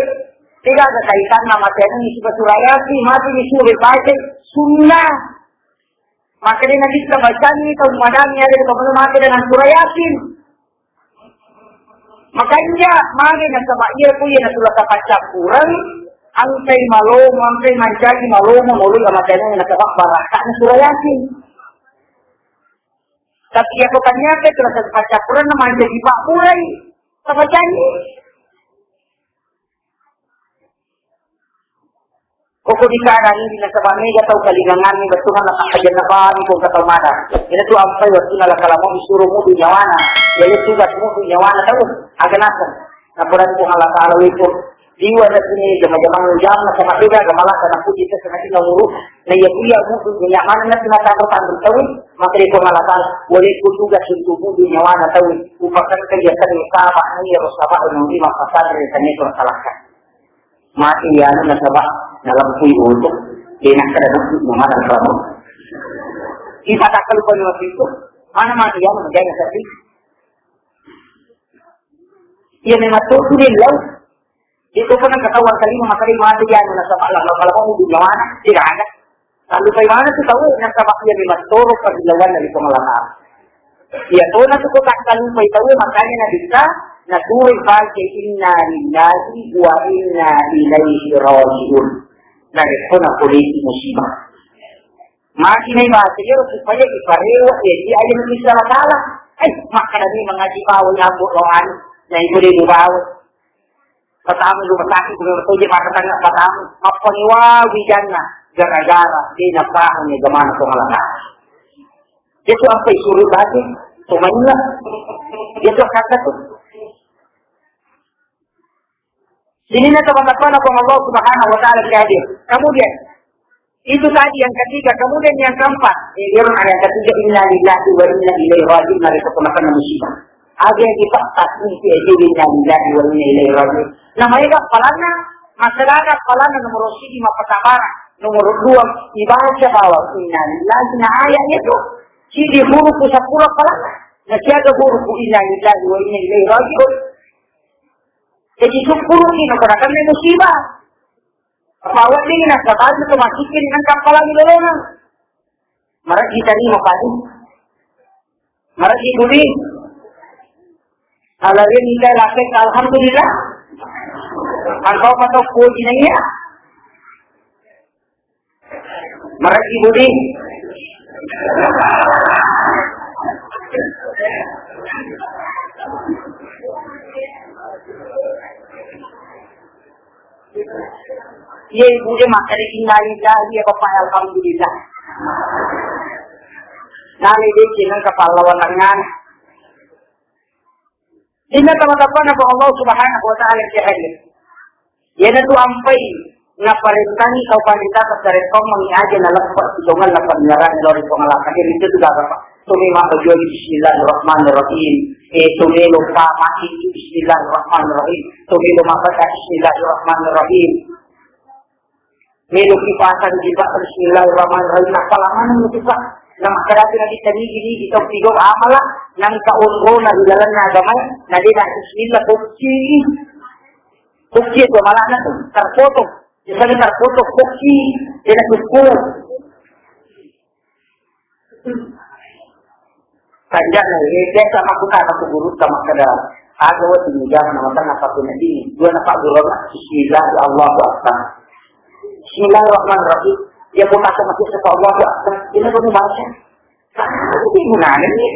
Tidak ada kaitan nama tena ni suka surah Yasin, mati ni suruh baca sunnah. Maka dia Nabi kita baca ni tau madami ada di kamu mati dengan surah Yasin. Makanya mage nasaba iya ku iya nasura tapaccappuran, angkai malomo, angkai mancaji malomo, molo iya matena nasaba barakakna surah Yasin. Tapi iya ko tanyaka itu rasa paccappuranna mancaji pappurai. Tapaccani. Koko dikarang ini nasaba mega tau kalinganganni bettuanna takkajenna bani ko katau mada. Ina tu ampai wettunna lakala mau disuruh mudu nyawana. Jadi tugas mudu nyawana tau. Aga naseng. Napodan Puang Allah Ta'ala wiko. Liwa na sini jama-jamang jam na sama juga gamala kana puji ta sana ina wuru. Na iya kuya mudu nya mana na sina tanro tanro tawi. Maka di pengalaman wale kutuga suntu mudu nyawana tawi. Upakan kaya tani sama na iya sama nang lima pasar dari tani salahkan. Mati ya na sama dalam kui untuk. Enak kada mudu mana kamu. Kita tak lupa waktu itu. Mana mati ya na menjadi tapi. Iya memang tuh sudah lau. Itu pernah ketahuan kali maka dia mati dia nasaba lama-lama mau di mana tidak ada. Lalu bagaimana tuh tahu nasaba dia memang toro perlawan dari pengalaman. Iya tona tuh kok tak lupa tahu makanya Nabi kita naturun pakai inna lillahi wa inna ilaihi rajiun. Dari pernah polisi musibah. Maki nai bahasa iyaro supaya iparewa, ya, iya aja bisa salah. Eh, makkada ni mengaji bawai ambo rohani, na ibu de bawai. Pertama rumah sakit, rumah toje maka tanya pertama, apa ni wawi janna gara-gara dia paham ya gimana kau malah. Dia tuh apa suruh tadi, cumanya dia tuh kata tuh. Sininna teman-teman Allah Subhanahu wa Ta'ala jadi. Kemudian itu tadi yang ketiga, kemudian yang keempat, eh, yang ketiga inna lillahi wa inna ilaihi rajiun dari kepanakan musibah. Ada yang kita tak mesti aja inna lillahi wa inna ilaihi rajiun. Namanya gak palana, masalah gak palana nomor siji mapatapara, nomor dua ibaca bahwa inna lillahi na ayat itu. Siji huruf sepuluh palana. Nah siaga huruf inna lillahi wa inna ilaihi rajiun. Jadi syukur ni na pada kami musibah. Apa awak ni nak kata tu masih ni nak kapal lagi lolona. Mara kita ni mapadi. Mara kita ni. Kalau dia nikah laki alhamdulillah. Engkau patut puji nanya. Maragi budi. Iya ibu dia makan inna lillahi ya bapak alhamdulillah. Nani dia kena kepala watangan. Inna tama-tama na Allah Subhanahu wa Ta'ala ke hadir. Iyanatu ampai naparentani tau panrita passarekkoammengngi aja naleppa sitongenna pannerang lao ri Puang Allah Kadir itu tu gaga pa. Tumi mabbaju bismillahirrahmanirrahim. Eh, tumelo pa mati bismillahirrahmanirrahim. Tumelo mabbaca bismillahirrahmanirrahim. Melo ki pasang jiwa bismillahirrahmanirrahim. Nappa lamaneng itu pa. Namakkedaki nabi tani gini kita tiga amala nangka onrona di dalamnya agama. Nade na bismillah bocci. Bokki itu malah na terpotong. Misalnya terpotong bokki, dia nak syukur. Kanjana, eh, biasa aku tak aku guru sama kada. Ada waktu ni jam nama tengah satu nanti. Dua nampak guru Allah. Bismillah, Allahu Akbar. Bismillahirrahmanirrahim. Dia pun tak sama kita Allahu Akbar. Ini pun baca. Tapi gimana ni?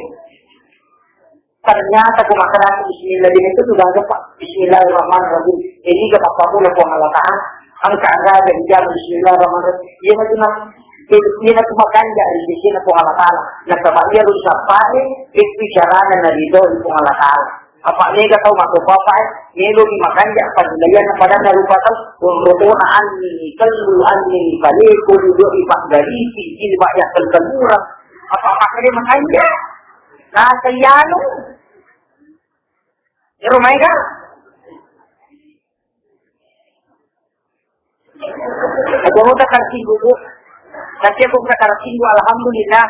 Ternyata ku makkeda bismillah dina itu sudah ada, Pak. Bismillahirrahmanirrahim. Ini gak apa-apa lah Puang Allah Ta'ala. Engka ada ada di dalam bismillahirrahmanirrahim. Iya nanti nak, iya nanti makan ya di sini Puang Allah Ta'ala. Nah, sama dia harus sampai itu caranya dari itu Puang Allah Ta'ala. Apa ni gak tahu masuk apa eh? Melo di makan ya apa nilainya pada lupa tahu. Untuk anni, kelu anni, balik, kudu di Pak Garisi, ini Pak ya kelurang. Apa-apa dia makan ya. Nasa iyanu. Ero maega. Aja mo takar singgu, Bu. Tapi aku takar singgu, alhamdulillah.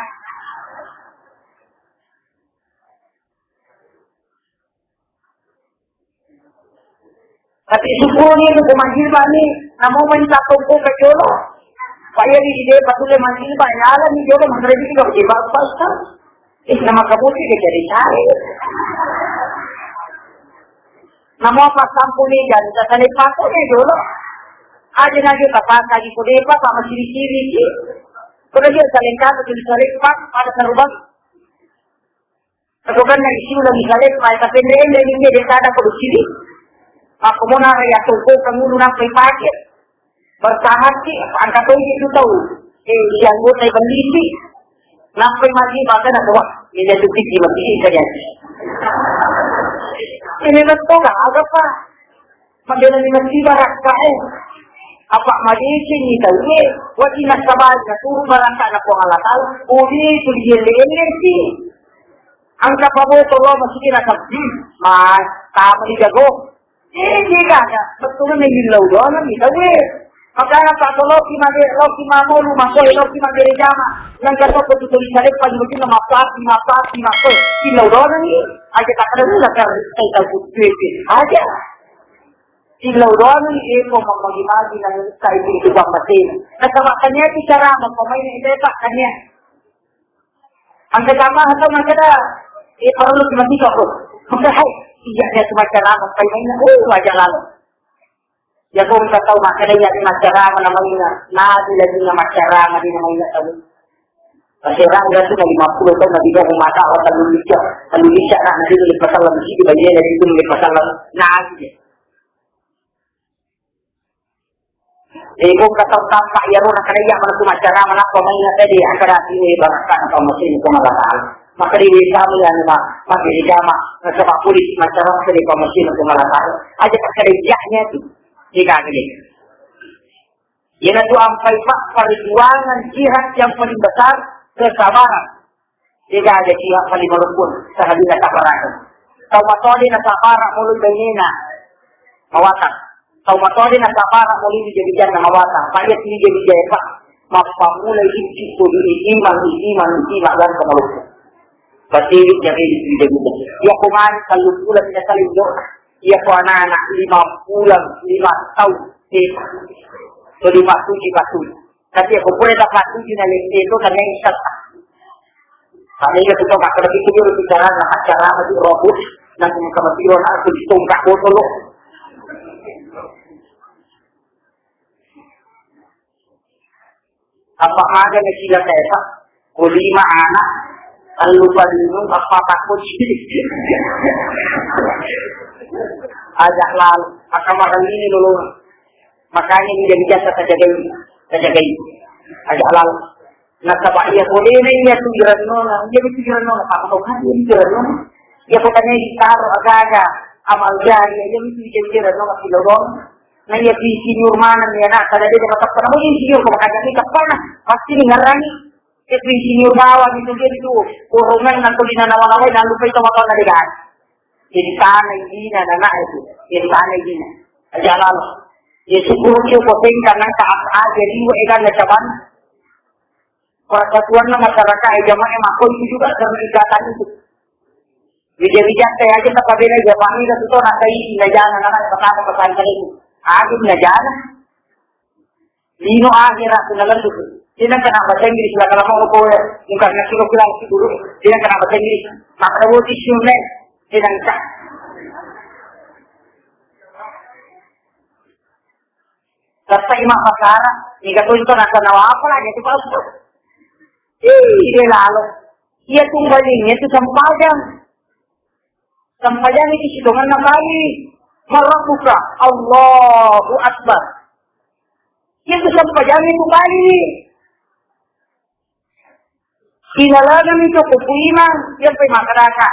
Tapi syukur ni tu manjilbab ni, namo main satu ko ke jolo. Pak ya di dia patut dia manjilbab, ya lah ni jolo menteri juga jilbab apa Ustaz? Eh, nama kamu sih jadi cari. Nama apa sampun ni jadi tak ada pakai ni jolo. Aja lagi tak pakai di kode apa, apa masih di sini sih. Kode dia saling kata, saling pak, ada terubah. Aku kan dari sini lagi kalian, supaya tapi ini ini ini dia ada ke sini. Aku mau nara ya tunggu kamu lu nampai pakai. Bertahan sih, angkat aja itu tahu. Eh, si anggota yang beli sih. Nampai mati bahkan aku wah, ini tuh tinggi mati saja. Ini betul lah, apa pak? Mabbelani masiba rakkae. Apa madecengi tauwe, wati nasaba naturu barakkana Puang Allah Ta'ala, udi tu dielle-ellesi. Angka paboto lo masiki nasab, hmm, ma, tama di jago. Eh, dia gaga, betul ni illau doang ni tauwe. Makana pa loki made, loki mamolu, makoe, loki mabere jama. Nang kata ko tu tulis salep, pagi betul mapati, mapati, makoe. Illau doang ni, aja tak ada lah kan, saya tahu tu, aja. Illau doang, iko mammagi-magi nang sai itu pammasena. Nasaba tania tu cara mappamainna itu, Pak, tania. Angka jamaah atau makkeda, eh, parellu cuma tiga kok. Makkeda, hai, iya dia cuma cara mappamainna, oh, aja lalu. Ya kok engka tau makkeda iya cuma cara mappamainna, nabi lagi na macara di namanya tahu. Paserang dah tu lima puluh tahun nabi dah mata orang telu lica, telu lica nak nabi tu lepas salam sih, bagi dia itu lepas salam, nabi. Iko engka tau tampak iyaro nakkeda iya maneng tu maccara manappa maina tadi, angka dati we barakkana pammasena Puang Allah Ta'ala. Maka di wesa mu yang ma-, maka di jama, nasaba pulisi maccara maka di pammasena Puang Allah Ta'ala. Aja pakkeda iyanya tu. Ika gede. Iyanatu ampai, Pak, perjuangan jihad yang paling besar, kesabaran. Degaga jihad paling maloppo, sahabina taparakeng. Tau matoa de nasabara molo bainena mawatang. Tau matoa de nasabara molo wija-wijanna mawatang. Pada wija-wija, Pak, mappamula icci tu di iman, iman, iman, dan maloppo. Berarti jaga wija-wija. Ya, kuman, kalau pula tidak saling doa. Iya ko anak-anak lima bulan, lima tahun, eh, so lima tujuh, lima tujuh. Tapi aku pura dapat tujuh na lente itu kan yang isap. Kami itu kita makan lebih tujuh lebih cara, nah, cara lebih robot, nah, kamu sama tiga anak aku ditongkak botol lo. Apa maga na sila kaisa, ko lima anak, tellu palinung, apa takut. Ajak lalu, akan makan ini dulu. Makanya ini jadi jasa terjagai, terjagai. Ajak lalu. Nasaba iya ko dena iya tu irannona, iya tu irannona, apa kau kan iya tu irannona. Iya ko tanya taro aga-aga, amal jari, iya tu irannona, pilorong. Na iya tu insinyur maneng iya, na kada de mateppa na insinyur ko makajang ni teppana, pasti ni ngarani. Iya tu insinyur bawang itu dia tu, korongan na tuli nanawa-nawai, nalupai tawakal na degan. Jadi tanah idina, na itu. Jadi tanah idina. Aja lalo. Ya syukur ki ko sengka nang taat aja liwa egan na cabang. Persatuanna masyarakat, eh, jamaah, eh, makko itu juga terlibat itu. Wija-wija saya aja tak kabela jamaah itu tuh nak kai na jana, na pertama pesantren itu. Aku na jana. Lino akhirat na lalu. Tidak kena bahasa Inggris lah kalau mau kowe. Bukan nak suruh bilang si guru. Tidak kena bahasa Inggris. Maka roti sunne. Tidak bisa. Tassa ima pasara, niga to ito nasa nawa apa lagi tu bau. Ih, dia lalo. Iya tumbaling, itu sempajang. Sempajang itu sitongan na kali. Marabbuka, Allahu Akbar. Iya tu sempajang itu kali. Ilalanami to kupu imang, iya pe makkedaka,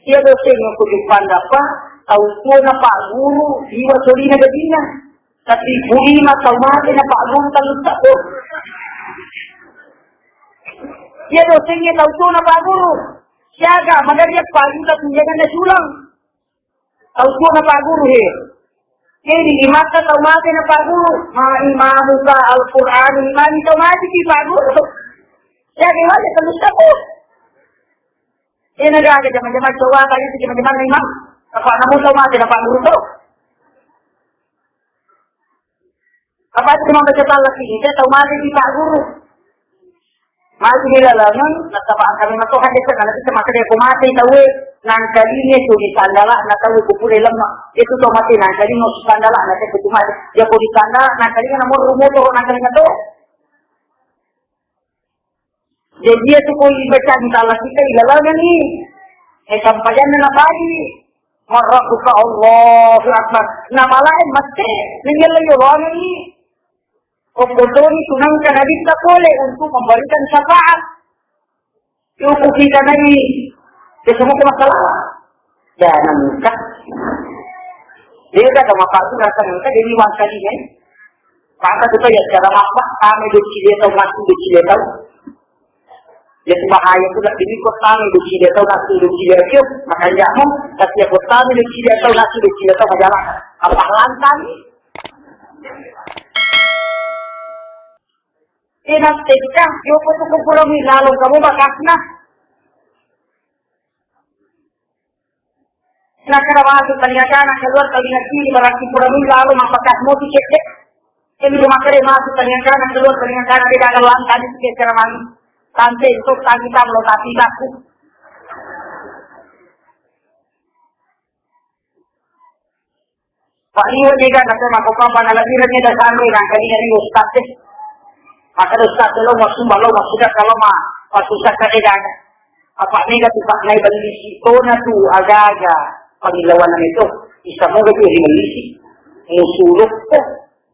iya dosengnge ko juppandappa, tau tuo na pagguru, liwa solina gajinna. Tapi bu imang tau mate na pagguru tallu tabbu. Iya dosengnge tau tuo na pagguru. Siaga, magari iya pagguru tapi jaganna sulang. Tau tuo na pagguru he. Jadi di mata tau mate na pagguru. Ma imamuka Al-Qur'an, imami tau mate ki pagguru. Jadi wajah telu tabbu. Ena gaga jaman-jaman coba tadi tu jaman-jaman imam. Apa namu tau mate na pagguru tu? Apa itu membaca salah sih? Saya tahu mati di Pak Guru. Mati di lalangan, nasaba kami masuk hadis kan, nanti sama saya aku mati tahu eh. Nangkalinge tu di sandala, na tahu kupure lemah. Itu tahu mati nangkalinge tu sandala, na tahu kutu mati. Ya aku di sandala, nangkalinge nomor rumah tu, nangkalinge tu. Jadi iya tu ko ibaca di tala kita ilalangani. Eh, sampajanna na bali. Marabbuka Allahu Akbar. Na malae mate, ninggal yo lawangani. Okkotoni tunangka nabitta pole untuk memberikan syafaat. Cukup kita nabi. Dia semua masalah. Dan engka. Beda sama Pak Guru, rasa nengka jadi wangkali, eh. Maka kita ya cara masak, kami dua kilo tahu, nasi dua kilo tahu. Ya, bahaya tu, nak demi kota ni dua kilo tahu, nasi dua kilo tahu. Makanya mau, tapi ya kota ni dua kilo tahu, nasi dua kilo tahu, majalah. Apa lantang ni? Ina teka, yo ko tu ko pulo mi lalo kamu bakasna. Nakara masuk talinga kana keluar talinga kiri, barang pura mi lalo mappakas moti cedde. Ini cuma kere masuk talinga kana keluar talinga kana, beda kalau angka di sekitar mami. Tante itu tadi tam lo tapi aku. Pak Liwo ni kan, kata mako papa na lagi ni da sanro na kali ni ustaz deh. Maka ustaz lo masuk, lo masuk kalau ma, masuk sakit kan. Apa ni kata Pak Nai beli si tona tu aga-aga pangilauan itu, bisa mau gak dia beli si musuh lo.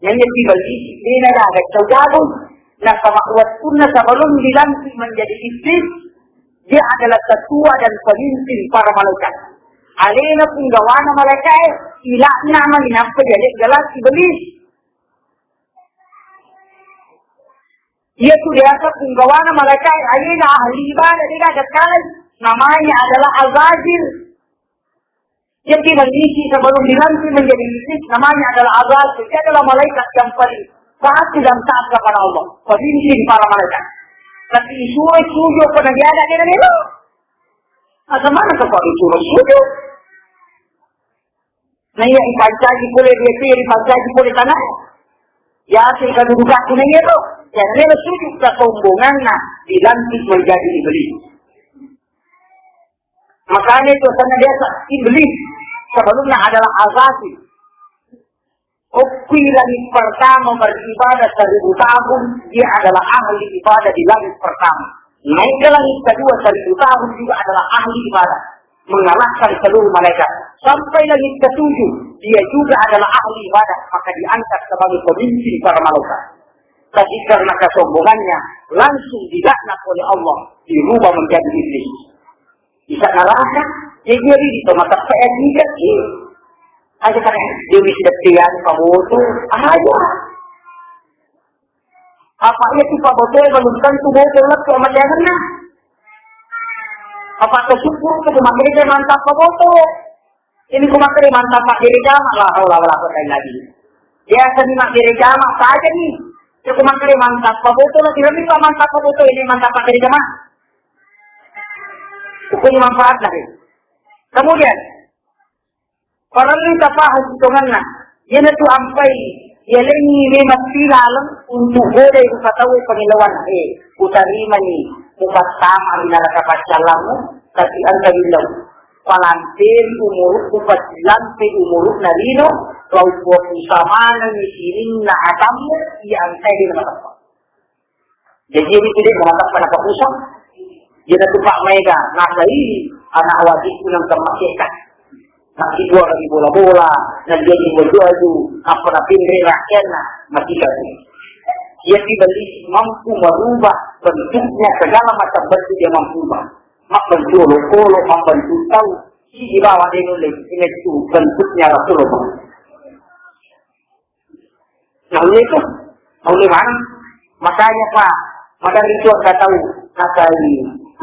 Nanya beli si, ini ada ada cau jago. Nah, sama kuat pun, nah, sebelum dilantik menjadi iblis, dia adalah ketua dan pemimpin para malaikat. Alena punggawana malaikat, ilakna mani nampa jadi jelas iblis. Dia tu biasa punggawana malaikat, alena ahli ibadah, dia ada sekali. Namanya adalah Azazil. Jadi, mengisi sebelum dilantik menjadi iblis, namanya adalah Azazil. Dia adalah malaikat yang paling patuh dan taat kepada Allah, pemimpin para malaikat. Tapi disuruh sujud pada dia ada dia melo. Nah, kemana kau disuruh sujud? Nah, iya, dipancaji pole dia tu, dipancaji pole tanah. Ya, asli kedudukan tu, nah, iya tu. Ya, dia sujud kesombongan, nah, dilantik menjadi iblis. Makanya itu sana biasa iblis sebelumnya adalah Azazil. Okui langit pertama beribadah seribu tahun, dia adalah ahli ibadah di langit pertama. Naik ke langit kedua seribu tahun juga adalah ahli ibadah, mengalahkan seluruh malaikat. Sampai langit ketujuh, dia juga adalah ahli ibadah, maka diangkat sebagai pemimpin para malaikat. Tapi karena kesombongannya, langsung dilaknat oleh Allah, dirubah menjadi iblis. Bisa neraka, ya, jadi di tempat apa ya, tidak sih. Aja kan, dia bisa dapet yang kamu tuh, aja. Apa iya tu Pak Boto, belum tentu Boto lah, tu amat jangan nah. Apa tu syukur tu, cuma dia mantap Pak Boto. Ini ku makkeda mantap maggere jama, la haula wala quwwata illa billah. Biasa ni maggere jama saja ni. Cuma makkeda mantap Pak Boto, lo tidak bisa mantap Pak Boto, ini mantap maggere jama. Hukum manfaat lagi. Kemudian, parellu tapahang sitongenna. Iyanatu ampai yalengngi memang tilaleng untuk godai rupa tauwe pangilauan, eh, kutarimani mupattama ri neraka paccallammu, tapi engka bilau. Palanteri umurukku, palampe umurukna lino, kau puapusa manengi sininna atammu, iya engkae dena mateppa. Jadi, ini tidak menatap pada pusat. Dia tu Pak Mega, nasai anak wajib nang kemasihkan. Masih dua kali bola-bola, dan dia jual-jual tu, apa nak pindah rakyat nak, mati kali. Dia tidak mampu merubah bentuknya, segala macam bentuk dia mampu ubah. Mak bentuk lo-, lo, mak bentuk tahu, si di bawah dia nulis, ini tu bentuknya Rasulullah. Naulle tu, naulle maneng. Makanya, Pak, maderri tu engka tau nakai,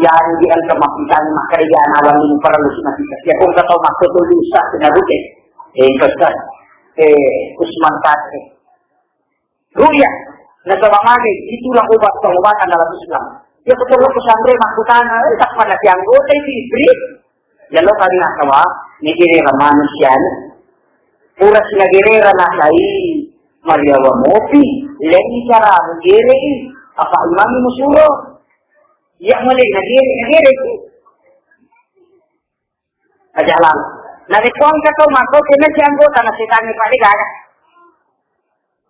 ya, di engka makkutani makkarejana wanni parellu si mati. Ya, ko engka tau makkutu di Ustaz Sinabuke. Eh, Ustaz, eh, Usman Fatih. Ruya, nasaba mage, itulah obat pengobatan dalam Islam. Ya, betul, pesanre makkutana, eh, tak pada si anggota itu istri. Jalo kali nasaba, nigirira manusiani. Pura sinagerera nasai, mariawa mopi, leni cara mugerei, apa imami musuro. Iya mole nagere, nagere tu. Aja lang. Narekko engka tau makkau, kena si anggota na setangnge pade gaga.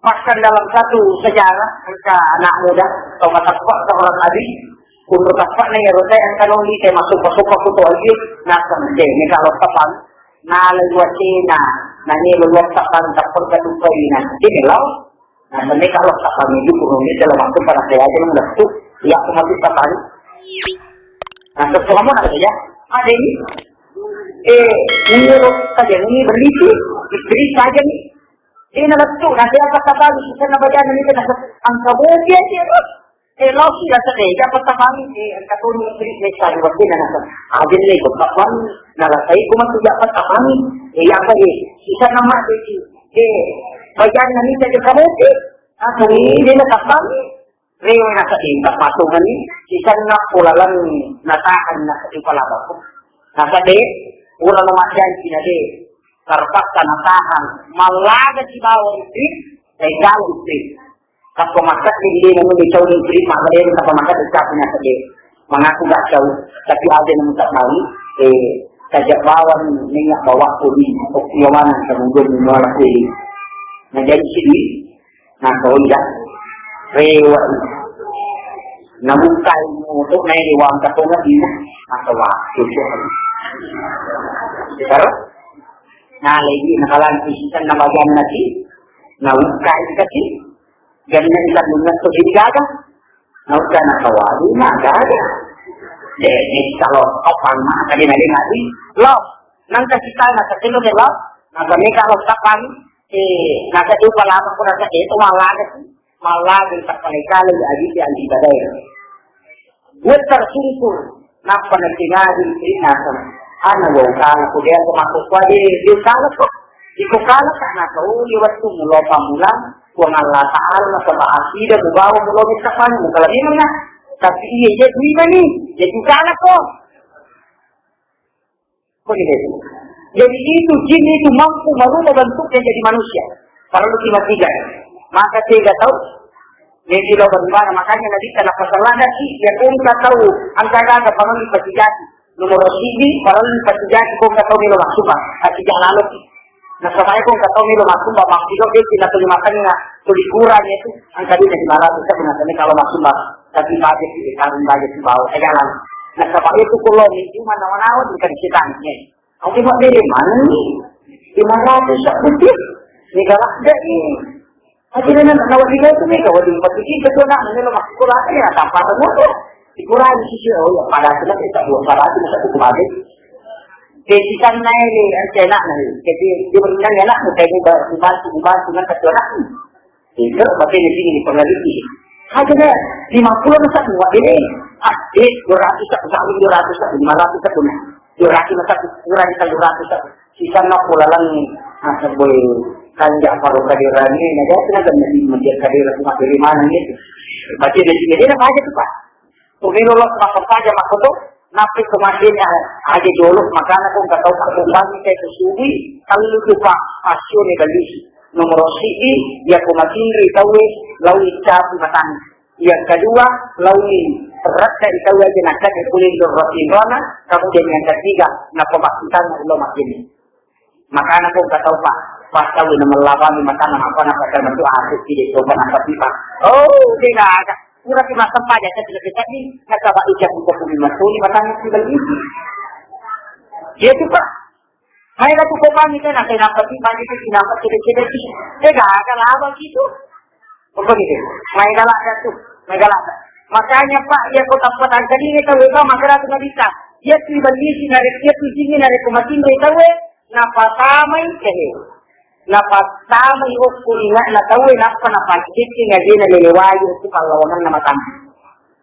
Bahkan dalam satu sejarah, engka anak muda, tau mateppa seorang nabi, untuk teppa na ero teh engka noli teh masuk-masuk ke kutu aja, nah, teh, ini kalau tepang, nah, lagi wacina, nah, ini luar tepang, tepang ke duka ini, nah, ini lau, nah, ini kalau tepang itu kurang dalam waktu pada saya aja mengetuk, ya, aku masuk tepang. Nah, terus kamu nanya ya, ada ini, eh, ini lo, kajian ini berlisi, Istri saja nih. Ini lettu, nanti apa tahu, bisa napa jangan itu, nah, angka bumi aja. Eh, loki rasa dé, apa tabangi, eh, engka toni istri dé, sari, wakkina nasa. Aja lé, kok tabangi, narasai, kok matu, apa tabangi. Eh, apa dé, sisa nama dé, dé, bagian nani saja kamu, dé. Apa ni, dé, na tabangi. Réwa nasa dé, tak patungan ni, sisa na pola lami, natahan nasa di palabaku. Nasa dé, ura no majanji na dé, terpaksa natahan, malaga sibawa istri, dé, galu istri. Tappa makkeda dé, nanu dé cau ni istri, maka dé, tappa makkeda dé, cau punya dé. Mengaku gak cau, tapi ada yang tak mau, eh, tajak bawang minyak bawang kuli, oke, mana kemudian menolak kuli. Nah, jadi sini, nah, kau tidak rewa. Nabukai moto, naik di uang katong lagi, nah, kau waktu. Terus, nah, lagi, nah, kalau sisa, nah, bagian lagi, nah, bukai kasih. Jadi, na ikan dunia tu jadi gaga. Nau kana kawali, na gaga. Jadi, kalau kapan mah, tadi nadi nadi, lo, nang kasih tahu, na kasih lo, lo, na kami kalau kapan, eh, na kasih upah lama, aku rasa itu malah ada sih. Malah ada tak paling kali, jadi, jadi, badai. Wettar sungkur, nappa natingaji ri naseng. Ana wa ukala ko, de' ko makkukkua de' de' ukala ko. Iko kala ka, naka, oh, iya wettu mulo pammulang Puang Allah Ta'ala, nasaba asida mubawa mulo metta panu mukala memang na. Tapi iya, iya duimani, iya ukala ko. Begitu. Jadi itu jin itu mampu merubah bentuknya jadi manusia. Parellu ki matiga. Maka tega tau. Jadi lo bagaimana? Makanya Nabi kita napa salah sih? Ya kau nggak tahu. Angka-angka pangan dipatijaki. Nomor siji, parellu dipatijaki, kau nggak tahu melo maksud apa. Hati jalan lo. Nasaba iya ko engka tau melo massumba, makkiro de' tu lima tengah, tuli kurang itu, engka duit lima ratus, tapi nasaba kalau massumba, tapi budget itu, karung budget itu bawa ke jalan. Nasaba itu kalau ni cuma nawa-nawa bukan kita ni. Aku tengok dari mana ni? Lima ratus tak putih. Ni galak deh ni. Akhirnya nak nawa tiga itu ni, kalau di empat putih, betul nak, melo masuk sekolah, ya, tanpa tengok tu. Dikurangi sisi, oh ya, pada akhirnya kita buat pada akhirnya satu kembali. Jadi kan naik ni, enak ni. Jadi dia berenang enak, kayak ni, bantu, bantu, kan kata orang. Itu berarti di sini pengerti. Aja deh, lima puluh masa buat ini. Ah, eh, dua ratus tak, satu dua ratus tak, lima ratus tak punya. Dua ratus tak, kurang kita dua ratus tak. Sisa nak pula lang, ah, boy, kan Ja'far Kadirani, nah, dia kena kan jadi menjadi kadir cuma dari mana ni? Berarti di sini dia apa aja tu, Pak? Tumiro lo makkeda makkoto, nappi ko maddeni aja jolo, makana ko engka tau pakkumbang te ko suwi, tellu tu pa pasione ballisi. Nomoro siddi, iya ko matinro tauwe, laowi capu matanna. Yang kedua, laowi redda tauwe aja nakka kuling doro tinrona, kemudian yang ketiga, nappa makkutana lo maddeni. Makana ko engka tau, Pak, pas tau na mellabami matanna, apa na pakai bentuk asik, tidak coba na patipa. Oh, tidak ada. Pura ki massempajang, tapi lebih tadi, nasaba ucap-ucap di masuni matanna si beli. Iya tu, Pak. Hai, aku kau kami kan, saya nampak tipa, kita tidak nampak, tidak, tidak, tidak. Tidak ada laba gitu. Apa gitu? Mai galak dah tu, mai galak dah. Makanya, Pak, ya, kau tak patang tadi ni, kalau kau makan aku nggak bisa. Iya tu beli si, nare, iya tu sini, nare, kau makin dari tahu, eh. Napatamai kehe. Napatamai okko inge'na tauwe, nappa napaccekking ajena lelewai okko pallawangenna matanna.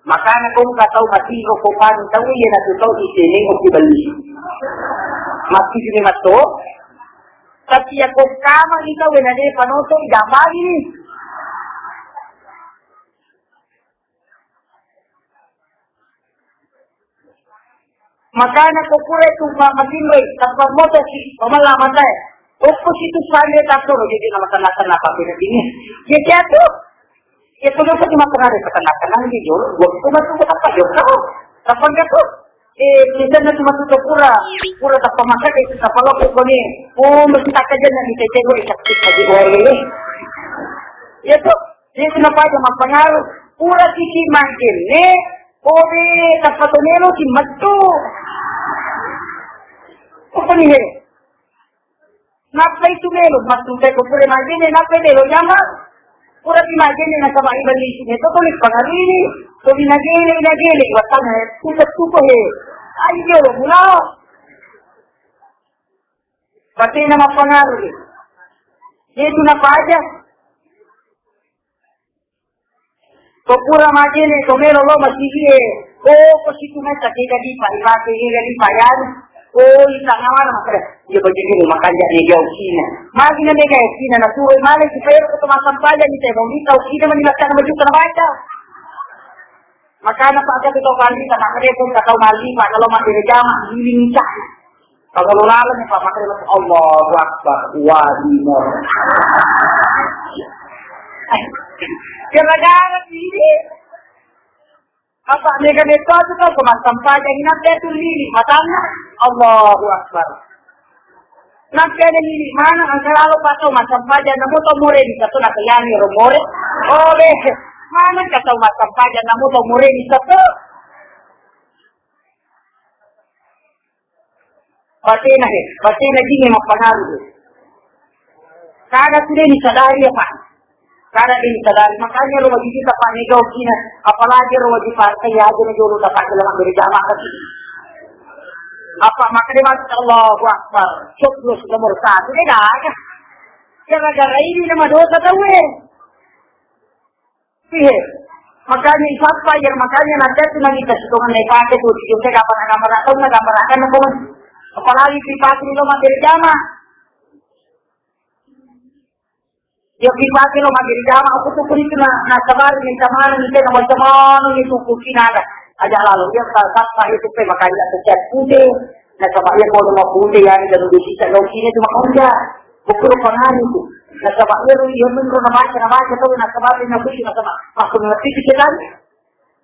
Makana ko engka tau matinro ko panu tauwe, iyanatu tau iseneng okko belli. Matti sini matto. Tapi yakko kamani tauwe na de panoto, idambangi ni. Makana ko pura itu ma-, matinroi, tappa motosi, pamalla matae. Okko situ sande tattoro, jadi nama kena-kena apa pina dini. Ya jatuh. Ya sudah satu makan ada, kena-kena di jolo, dua puluh satu, apa jolo? Tappa jatuh. Eh, misalnya cuma tu pura, pura tappa makan, eh, tappa loko koni. Oh, mesti tak kerja, nak dicecek, eh, sakit lagi, eh. Ya tuh. Jadi kenapa aja mapengaruh? Pura sisi makin, eh, Kobe tappa to melo si mettu. Apa ni, he? Nappa itu melo, mattu te ko pura majene, nappa melo nyama. Pura si majene, nasaba ibali si mettu, ko ni pangarini. Ko binagele, binagele, watang, he. Tutup, tutup, he. Ayo, mulao. Tapi nama pengaruh ni. Iye tu napaja. Ko pura majene, ko melo lo masigi e. Oh, ko situ metta kega dipa, ipake kega dipa, yanu. Oh, ita ngawala makare. Iya bajene makanja ni ga ukkina. Magi na mega ukkina, na turu male supaya ko to massampaja ni temo mita ukkina mani lakkana baju kana baca. Makana pa aga to kali ta makare pun ka tau mali pa kalau mati jama, ini minta. Kalau laleng pa makare, Allahu Akbar, wali mor. Gara-gara ini. Apa mega metto tu kau ko massampaja ni nakke tu lili matanna. Allahu Akbar. Nakke ada lili mana angka lalo pa tau massampaja namo tau more ni satu nak yani ro more. Oh, be. Mana ka tau massampaja namo tau more ni satu. Batena he, batena jinge mappangaru he. Kada tu de disadari apa? Kada de disadari. Makanya ro wajib kita pa mega ukkina, apalagi ro wajib partai aja na jolo dapat dalam berjamaah. Apa makanya masya Allahu Akbar. Coblos nomor satu de gaga. Gara-gara ini nama dosa tau eh. Iya. Makanya isappa, ya, makanya nanti itu nanti kasih Tuhan naik pakai tuh, itu saya kapan gambar atau nggak gambar akan aku. Apalagi di pagi itu mah berjamaah. Ya, di pagi lo mah berjamaah, aku tuh kulit na, na sabar minta mana, minta nama macam mana itu kucing ada. Aja lalu dia sappa itu pe makanya aku cat putih. Nasaba iya ko mapute yani dan udah sisa gau kine cuma konja. Bukuru panari tu. Nasaba iya ru iya menro na baca na baca tau nasaba iya na kusi nasaba. Maksud ngerti tu setan.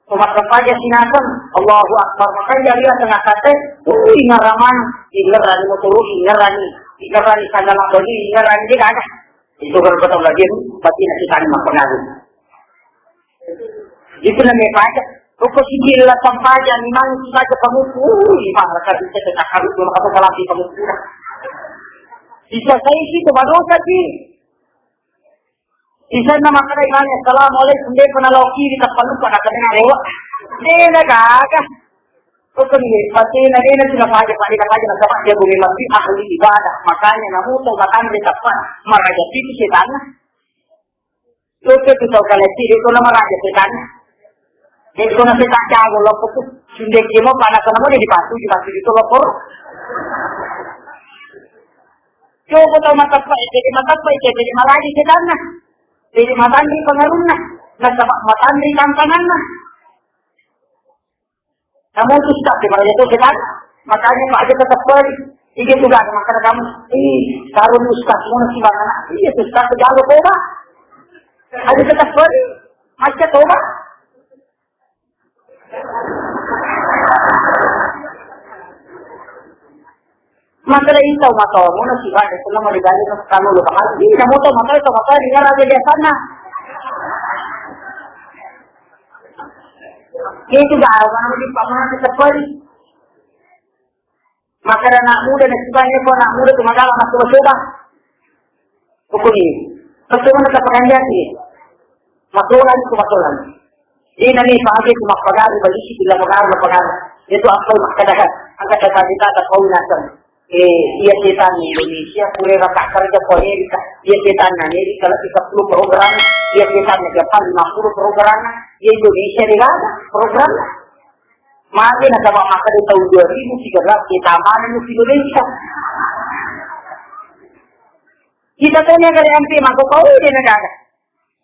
Cuma sampaja sinasam. Allahu Akbar. Makanya dia tengah kate. Ui ngaraman. Ingerani motoru ingerani. Ingerani sandala baju ingerani dia ada. Itu kalau kata lagi, pasti nanti tadi makan. Itu namanya pajak. Rupa sijil la sampaja, memang si baca kamu, uh, memang rasa bisa kita kamu, cuma kata salah di kamu sudah. Bisa saya sih, cuma dosa sih. Bisa nama kada imani, assalamualaikum, dia pernah lagi di tempat lupa, nak kena lewat. Dia dah kagak. Kau kan ini, pasti nak dia nak sudah pajak, pajak, pajak, nak sama dia boleh mati ahli ibadah. Makanya, namu tau makan di tempat, maraja itu setan. Tutu tu tau kaleti, de' ko na maraja setan. De' ko na setan jago loppo tu. Sundekki mo panasana mo de' dipatu, dipatu itu loppo. Coba tau matappa, de' matappa, de' maraja setanna. De' matanri pengaruhna. Nasaba matanri tantanganna. Kamu itu suka sih, kalau itu kan, makanya Pak aja tetap beri. Iya juga ada makan kamu. Ih, taruh di ustaz, mau nasi banana. Iya, ustaz, jago coba. Aja tetap beri. Macet coba. Makkeda itau matomu nasibawa selama digali kamu lupa kali. Ih, namu tau matomu, tau matomu, dengar aja biasana. Itu baru kamu di paman seperti. Makkeda anak muda nasibawa ko anak muda tu magala masuk coba. Pokoknya, pasti mana tak pekerjaan ni. Matola itu matola. Ina ni pahagi tu mappagari, balisi bila pagari, pagari. Itu apa yang makkadakan? Angkat tadi kata kau nasem. Eh, iya setan Indonesia, pura rata kerja ke Amerika. Iya setan Amerika, lebih sepuluh program. Iya setan Jepang, lima puluh program. Iya Indonesia, dia ada program. Mati nasaba makkeda di tahun dua ribu tiga belas, kita mana di Indonesia? Kita tanya kali M P, maka kau dia negara.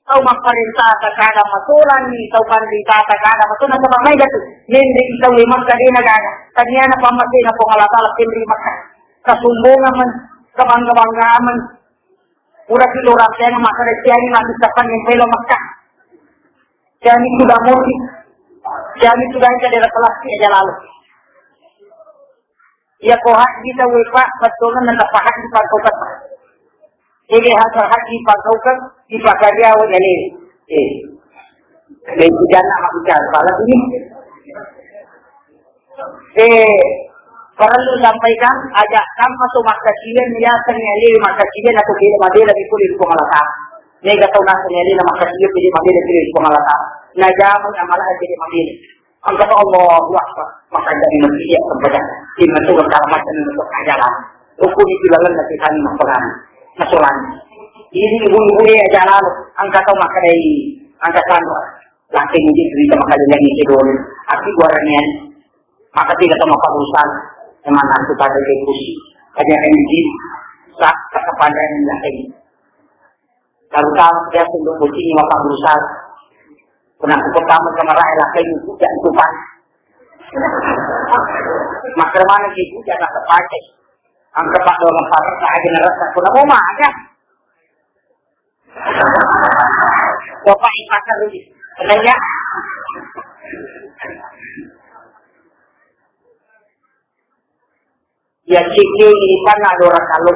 Tau mapparentata kada matolanni, tau panritata kada matolanni, nasaba maega tu. Menre tau e Makka de nagaga. Taniana pammasena Puang Allah Taala tenri Makka. Kasombongan man, kabangga-banggaan man. Pura ki lorang tena Makka de tiani mati sapan yang pelo Makka. Tiani kuda moti. Tiani kuda ika dera pelasti aja lalu. Iya ko haji tau e, Pak, bettuanna natappa haji pangkaukeng. Jadi hasil haji pangkaukeng dipakaria wa jalil. Eh. Dan tidak nak bicara salah ini. Eh, perlu sampaikan, aja tanpa tu makkasiwiang, ya, seni alil makkasiwiang atau kiri mabela di kulit Puang Allah Taala. Mega tau naseng alil makkasiwiang, kiri mabela di kulit Puang Allah Taala. Nah, jamu amalah kiri mabela. Angkat Allahu Akbar. Maka dari masjid ya kepada di masuk ke dalam macam untuk ajaran. Hukum itu lalu nanti kami maperan. Masolan. Jadi ibu-ibu e aja' lalo, engka tau makkedai, engka sanro. Lakkai muji cerita makkedai lagi ke dulu. Tapi gua ranian, maka tidak tau maka urusan. Emang aku pada diskusi. Hanya kan izin, sak kepada yang lain. Terutama dia sendok kucing maka urusan. Pernah aku pertama sama Rai lakkai itu, jangan tuh, Pak. Makremana gitu, jangan terpakai. Angka pak dua empat aja ngerasa, aku namo mah aja. Bapak ipakar dulu. Kerja. Ya, cekeng ini kan ada orang kalau.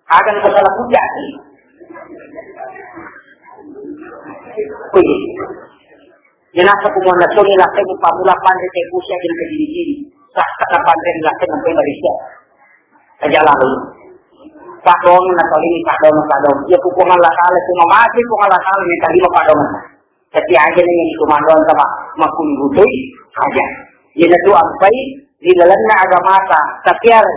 Ada yang salah puja. Wih. Jenasa kumona soni lakkai mupamula panre te kusia kini kejiri-jiri. Sah kata panre lakkai nampai Malaysia. Aja lalu. Pak Dong, nak kali ini Pak Dong, Pak Dong. Ya, ku Puang Allah Ta'ala, cuma mati Puang Allah Ta'ala, minta lima Pak Dong. Tapi aja nih yang cuma Dong sama makun butui, aja. Jadi tu ampai di dalamnya agama ta, tapi ada.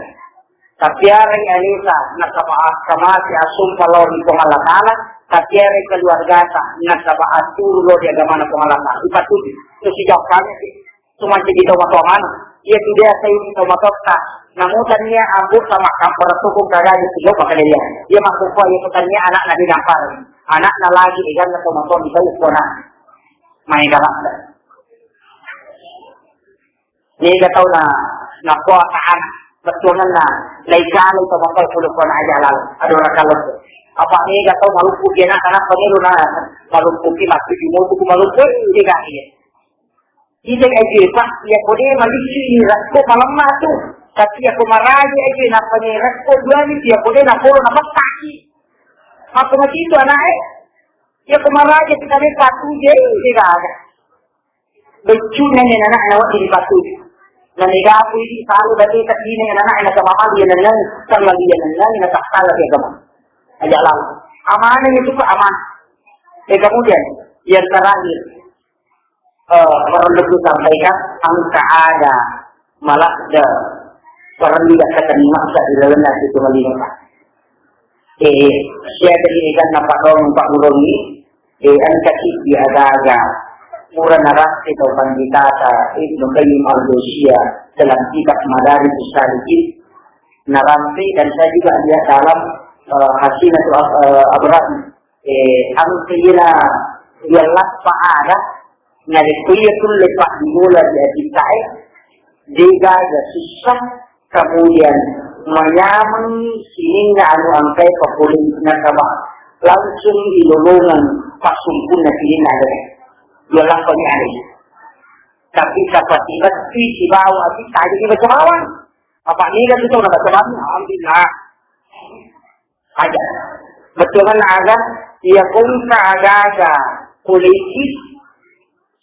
Tapi ada yang alisa, nasaba kamati asumpa lo di Puang Allah Ta'ala, tapi ada keluarga ta, nasaba aturu lo di agama na Puang Allah Ta'ala. Ipatuju. Itu sejauh kami sih. Cuma jadi tau matoa manu. Iya tu dia saya ini tau matoa ta. Namun tania ambo sama kampar tukung kagak di sini pakai dia. Iya masuk kok iya tu tania anak nabi gampar. Anak na lagi ikan na tau matoa bisa ukona. Main galak dah. Ini gak tau na na kuat anak. Betul na na. Lai kalau tau matoa puluh kona aja lalu. Aduh orang kalau tu. Apa ini gak tau maluku dia nak kenapa ni lu na maluku ki masuk di mutu maluku dia gak iya. Ide aje, Pak, iya kode malisui rakko malemma tu. Tapi iya ko maraja aje, nappa ni rakko duani, iya kode napolo napettaki. Maka mati itu anak eh. Iya ko maraja kita ni patu je, tidak ada. Becuna ni anak na wati di patu. Na ni dapu ini selalu dari tadi ni anak na sama dia nang, sama dia nang, na tak salah dia kamu. Aja lalu. Amanah itu Pak, aman. Eh, kemudian yang terakhir, eh, perlu disampaikan, engka aga maladde perlu dikatakan maksa di dalam nasi itu lima, Pak. Eh, siapa ini kan nampak dong, Pak Burung ini, eh, engka sih di aga-aga pura narasi atau panditata Ibnu Qayyim Al-Jauziyah dalam kitab Madarijus Salikin, narampe dan saya juga lihat dalam, eh, Hasinatul Ab-, eh, Abrar, eh, anu kayena dua lappa ada, narekko iya tulle paddimula di atittae, degaga sussa, kemudian manyameng sininna anu angkai pakuling nasaba langsung ilolongeng passumpunna sininna ada. Dua lappa ni ada. Tapi kapati metti sibawa atitta aja dibaca bawang. Apa ni kan itu na baca bawang? Alhamdulillah. Aja. Bettuanna aga, iya kongka aga-aga polisi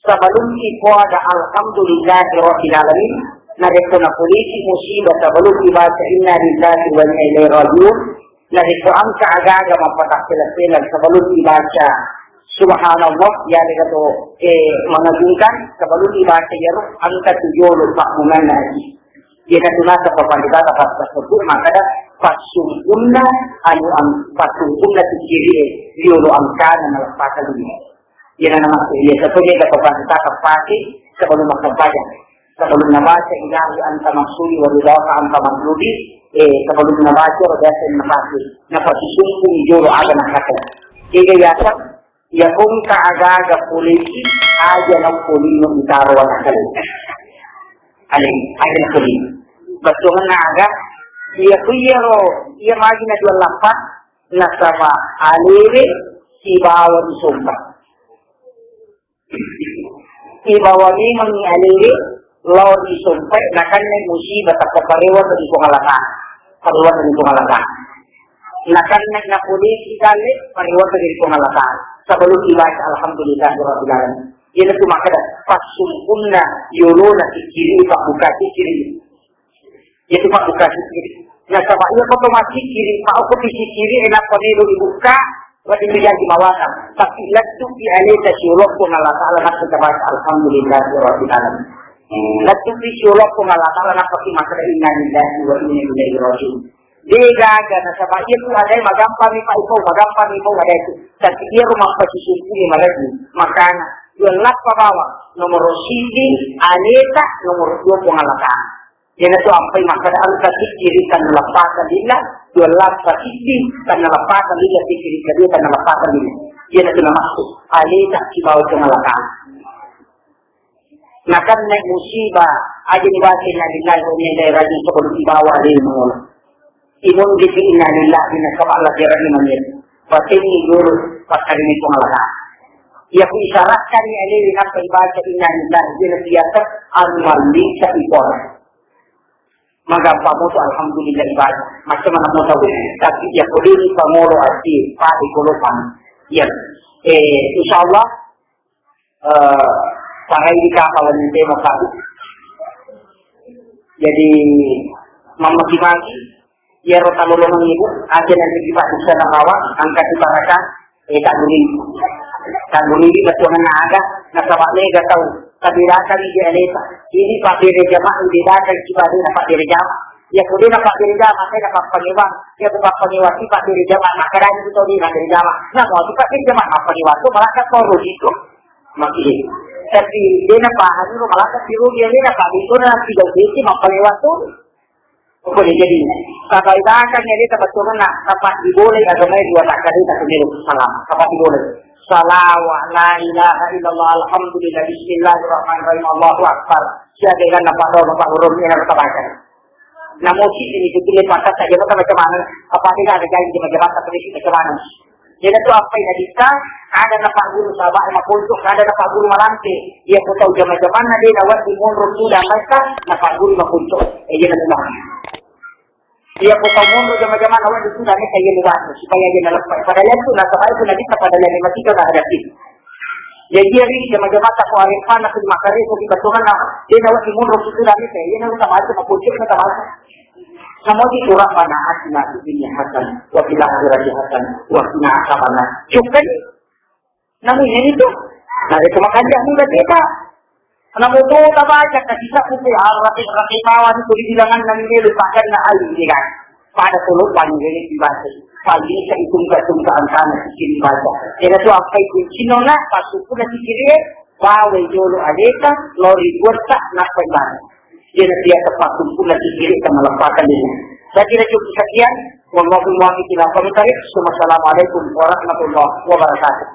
sebelum ipoada alhamdulillahi rabbil alamin, narekko na polisi musibah sebelum ibaca inna lillahi wa inna ilaihi rajiun, narekko engka aga-aga mappatakkeleppelang sebelum ibaca subhanallah, ya to, eh, mengagungkan sebelum ibaca iyaro engka tu jolo pabbunganna aji. Iya natu nasaba pandita ta pas-, pas-, sebut, maka ada passumpunna anu am-, passumpunna tu kiri e, riolo angkana naleppaka dunia. Iya nana maksud iya satu ni kata pandita ta pake sebelum makan pajak. Sebelum nabaca ilahi anta maksudi wa ridhaka anta matlubi, eh, sebelum nabaca biasa napake. Napake sumpung jolo aga nakata. Iya biasa Iya kongka aga-aga polisi, aja na polino utaro anak kali. Aleng, aja na polino. Bettuanna aga, iya ku iyaro, iya magi na dua lappa, nasaba alewe sibawa disompa. Sibawa memang ni alewe, lao disompa, nakanne musibah tappa parewa di Puang Allah Ta'ala. Parewa di Puang Allah Ta'ala. Nakanna napoleki dalle, parewa dari Puang Allah Ta'ala. Sebelum dibaca alhamdulillah rabbil alamin. Iyanatu makkeda, passumpunna yolona sikkiri, pabbuka sikkiri. Itu pabbuka sikkiri. Nasaba iya ko to massikkiri, pa okko sikkiri, enappa melo dibuka, berarti menjadi mawasa. Tapi lettu pi aleta siolo Puang Allah Ta'ala, nasaba alhamdulillah rabbil alamin. Lettu pi siolo Puang Allah Ta'ala, nappa ki makkeda inna lillahi wa inna ilaihi rajiun. De gaga nasaba iya tu ada magampang mi pai pau, magampang mi pau ada itu. Tapi iya rumah pacisumpuni malagi makana dua lappa bawang nomor siji aleta nomor dua Puang Allah Ta'ala. Iyanatu ampai makkada engka sikkiri tanna leppasang lillah, dua lappa siddi tanna leppasang lillah, sikkiri kedua tanna leppasang lillah. Iyanatu namassu aleta sibawa Puang Allah Ta'ala. Nakenna musibah, aja dibaca inna lillahi wa inna ilaihi raji'un sebelum dibawa alena. Imun di inna lillahi nasaba Allah jerani manir. Batenni guru pakkarini Puang Allah Ta'ala. Iya ku isyaratkan ni alena nappa dibaca inna lillahi, dia biasa anu mallisa ipora. Magampang moto alhamdulillah ibadah. Macam mana mau tahu? Tapi ya kodini pangoro arti, Pak Ikolopang. Ya. Eh, insya Allah, eh, parai di kapal ini tema satu. Jadi, mamaki-maki, iyaro talolongengngi, Bu, aja nanti kita bisa nabawa, angkat di baraka, eh, tak duri. Tak duri, betul mana ada, nasaba mega tahu. Tapi datang di aleta. Ini Pak Dere Jamaah, di datang kita di Pak Dere Jamaah. Ya, kemudian Pak Dere Jamaah, saya dapat pengewang. Ya, bukan pengewang, si Pak Dere Jamaah, maka dari itu tadi Pak Dere Jamaah. Nah, mau si Pak Dere Jamaah, apa pengewang itu malah kan korun itu. Masih. Tapi dia nampak, anu, malah kan biru dia, dia nampak itu nanti jauh dia sih, mau pengewang tuh. Pokoknya jadi, sabai bakang ya, dia tempat turun, nah, tempat diboleh, agama dua tak ada, tak ada salam. Tempat diboleh. Salawa, la ilaha illallah, alhamdulillah, bismillahirrahmanirrahim, Allahu Akbar. Siapa yang nampak doa, nampak huruf, ini harus tabaca. Namun sih, ini itu dia, maka saja, maka macam mana, apa tidak ada janji, macam apa, terus macam mana. Iyanatu appai naditta, ada napagguru sahabat makonco, ada napagguru malampe. Iya ko tau jama-jamanna de nawedding monro tudang metta, napagguru makonco. Eh, iyanatu. Iya ko tau monro jama-jamanna wedding tudang metta, iya mubaca supaya iya naleppai. Padahal itu nasaba itu naditta pada lari mati ke hadapi. Jadi iya ri jama-jamata ko arepanna tu makare ko kita tuhan na, de nawedding monro tudang metta, iyanatu tabaca makonco, tabaca. Namoji tu Rabbana atina fid dunya hasanah wa fil akhirati hasanah wa qina adzabannar. Cukup kan? Namun ini tu. Nah, itu makanya mudah kita. Namun tu tabaca kasih satu tu, ah, rapi-rapi bawah tu dibilangan nang ini lupakan na ayu ini kan. Pada tu lupa ni ini dibaca. Paling saya hitung-hitung ke angkana sini baca. Jadi tu apa itu? Cino nak, pasuku nak sini, bawa jolo aleta, lori buat tak nak penjara. Jadi dia tepat kumpul lagi kiri sama lepas tadi. Saya kira cukup sekian. Wallahul muwaffiq ila aqwamit thariq. Wassalamualaikum warahmatullahi wabarakatuh.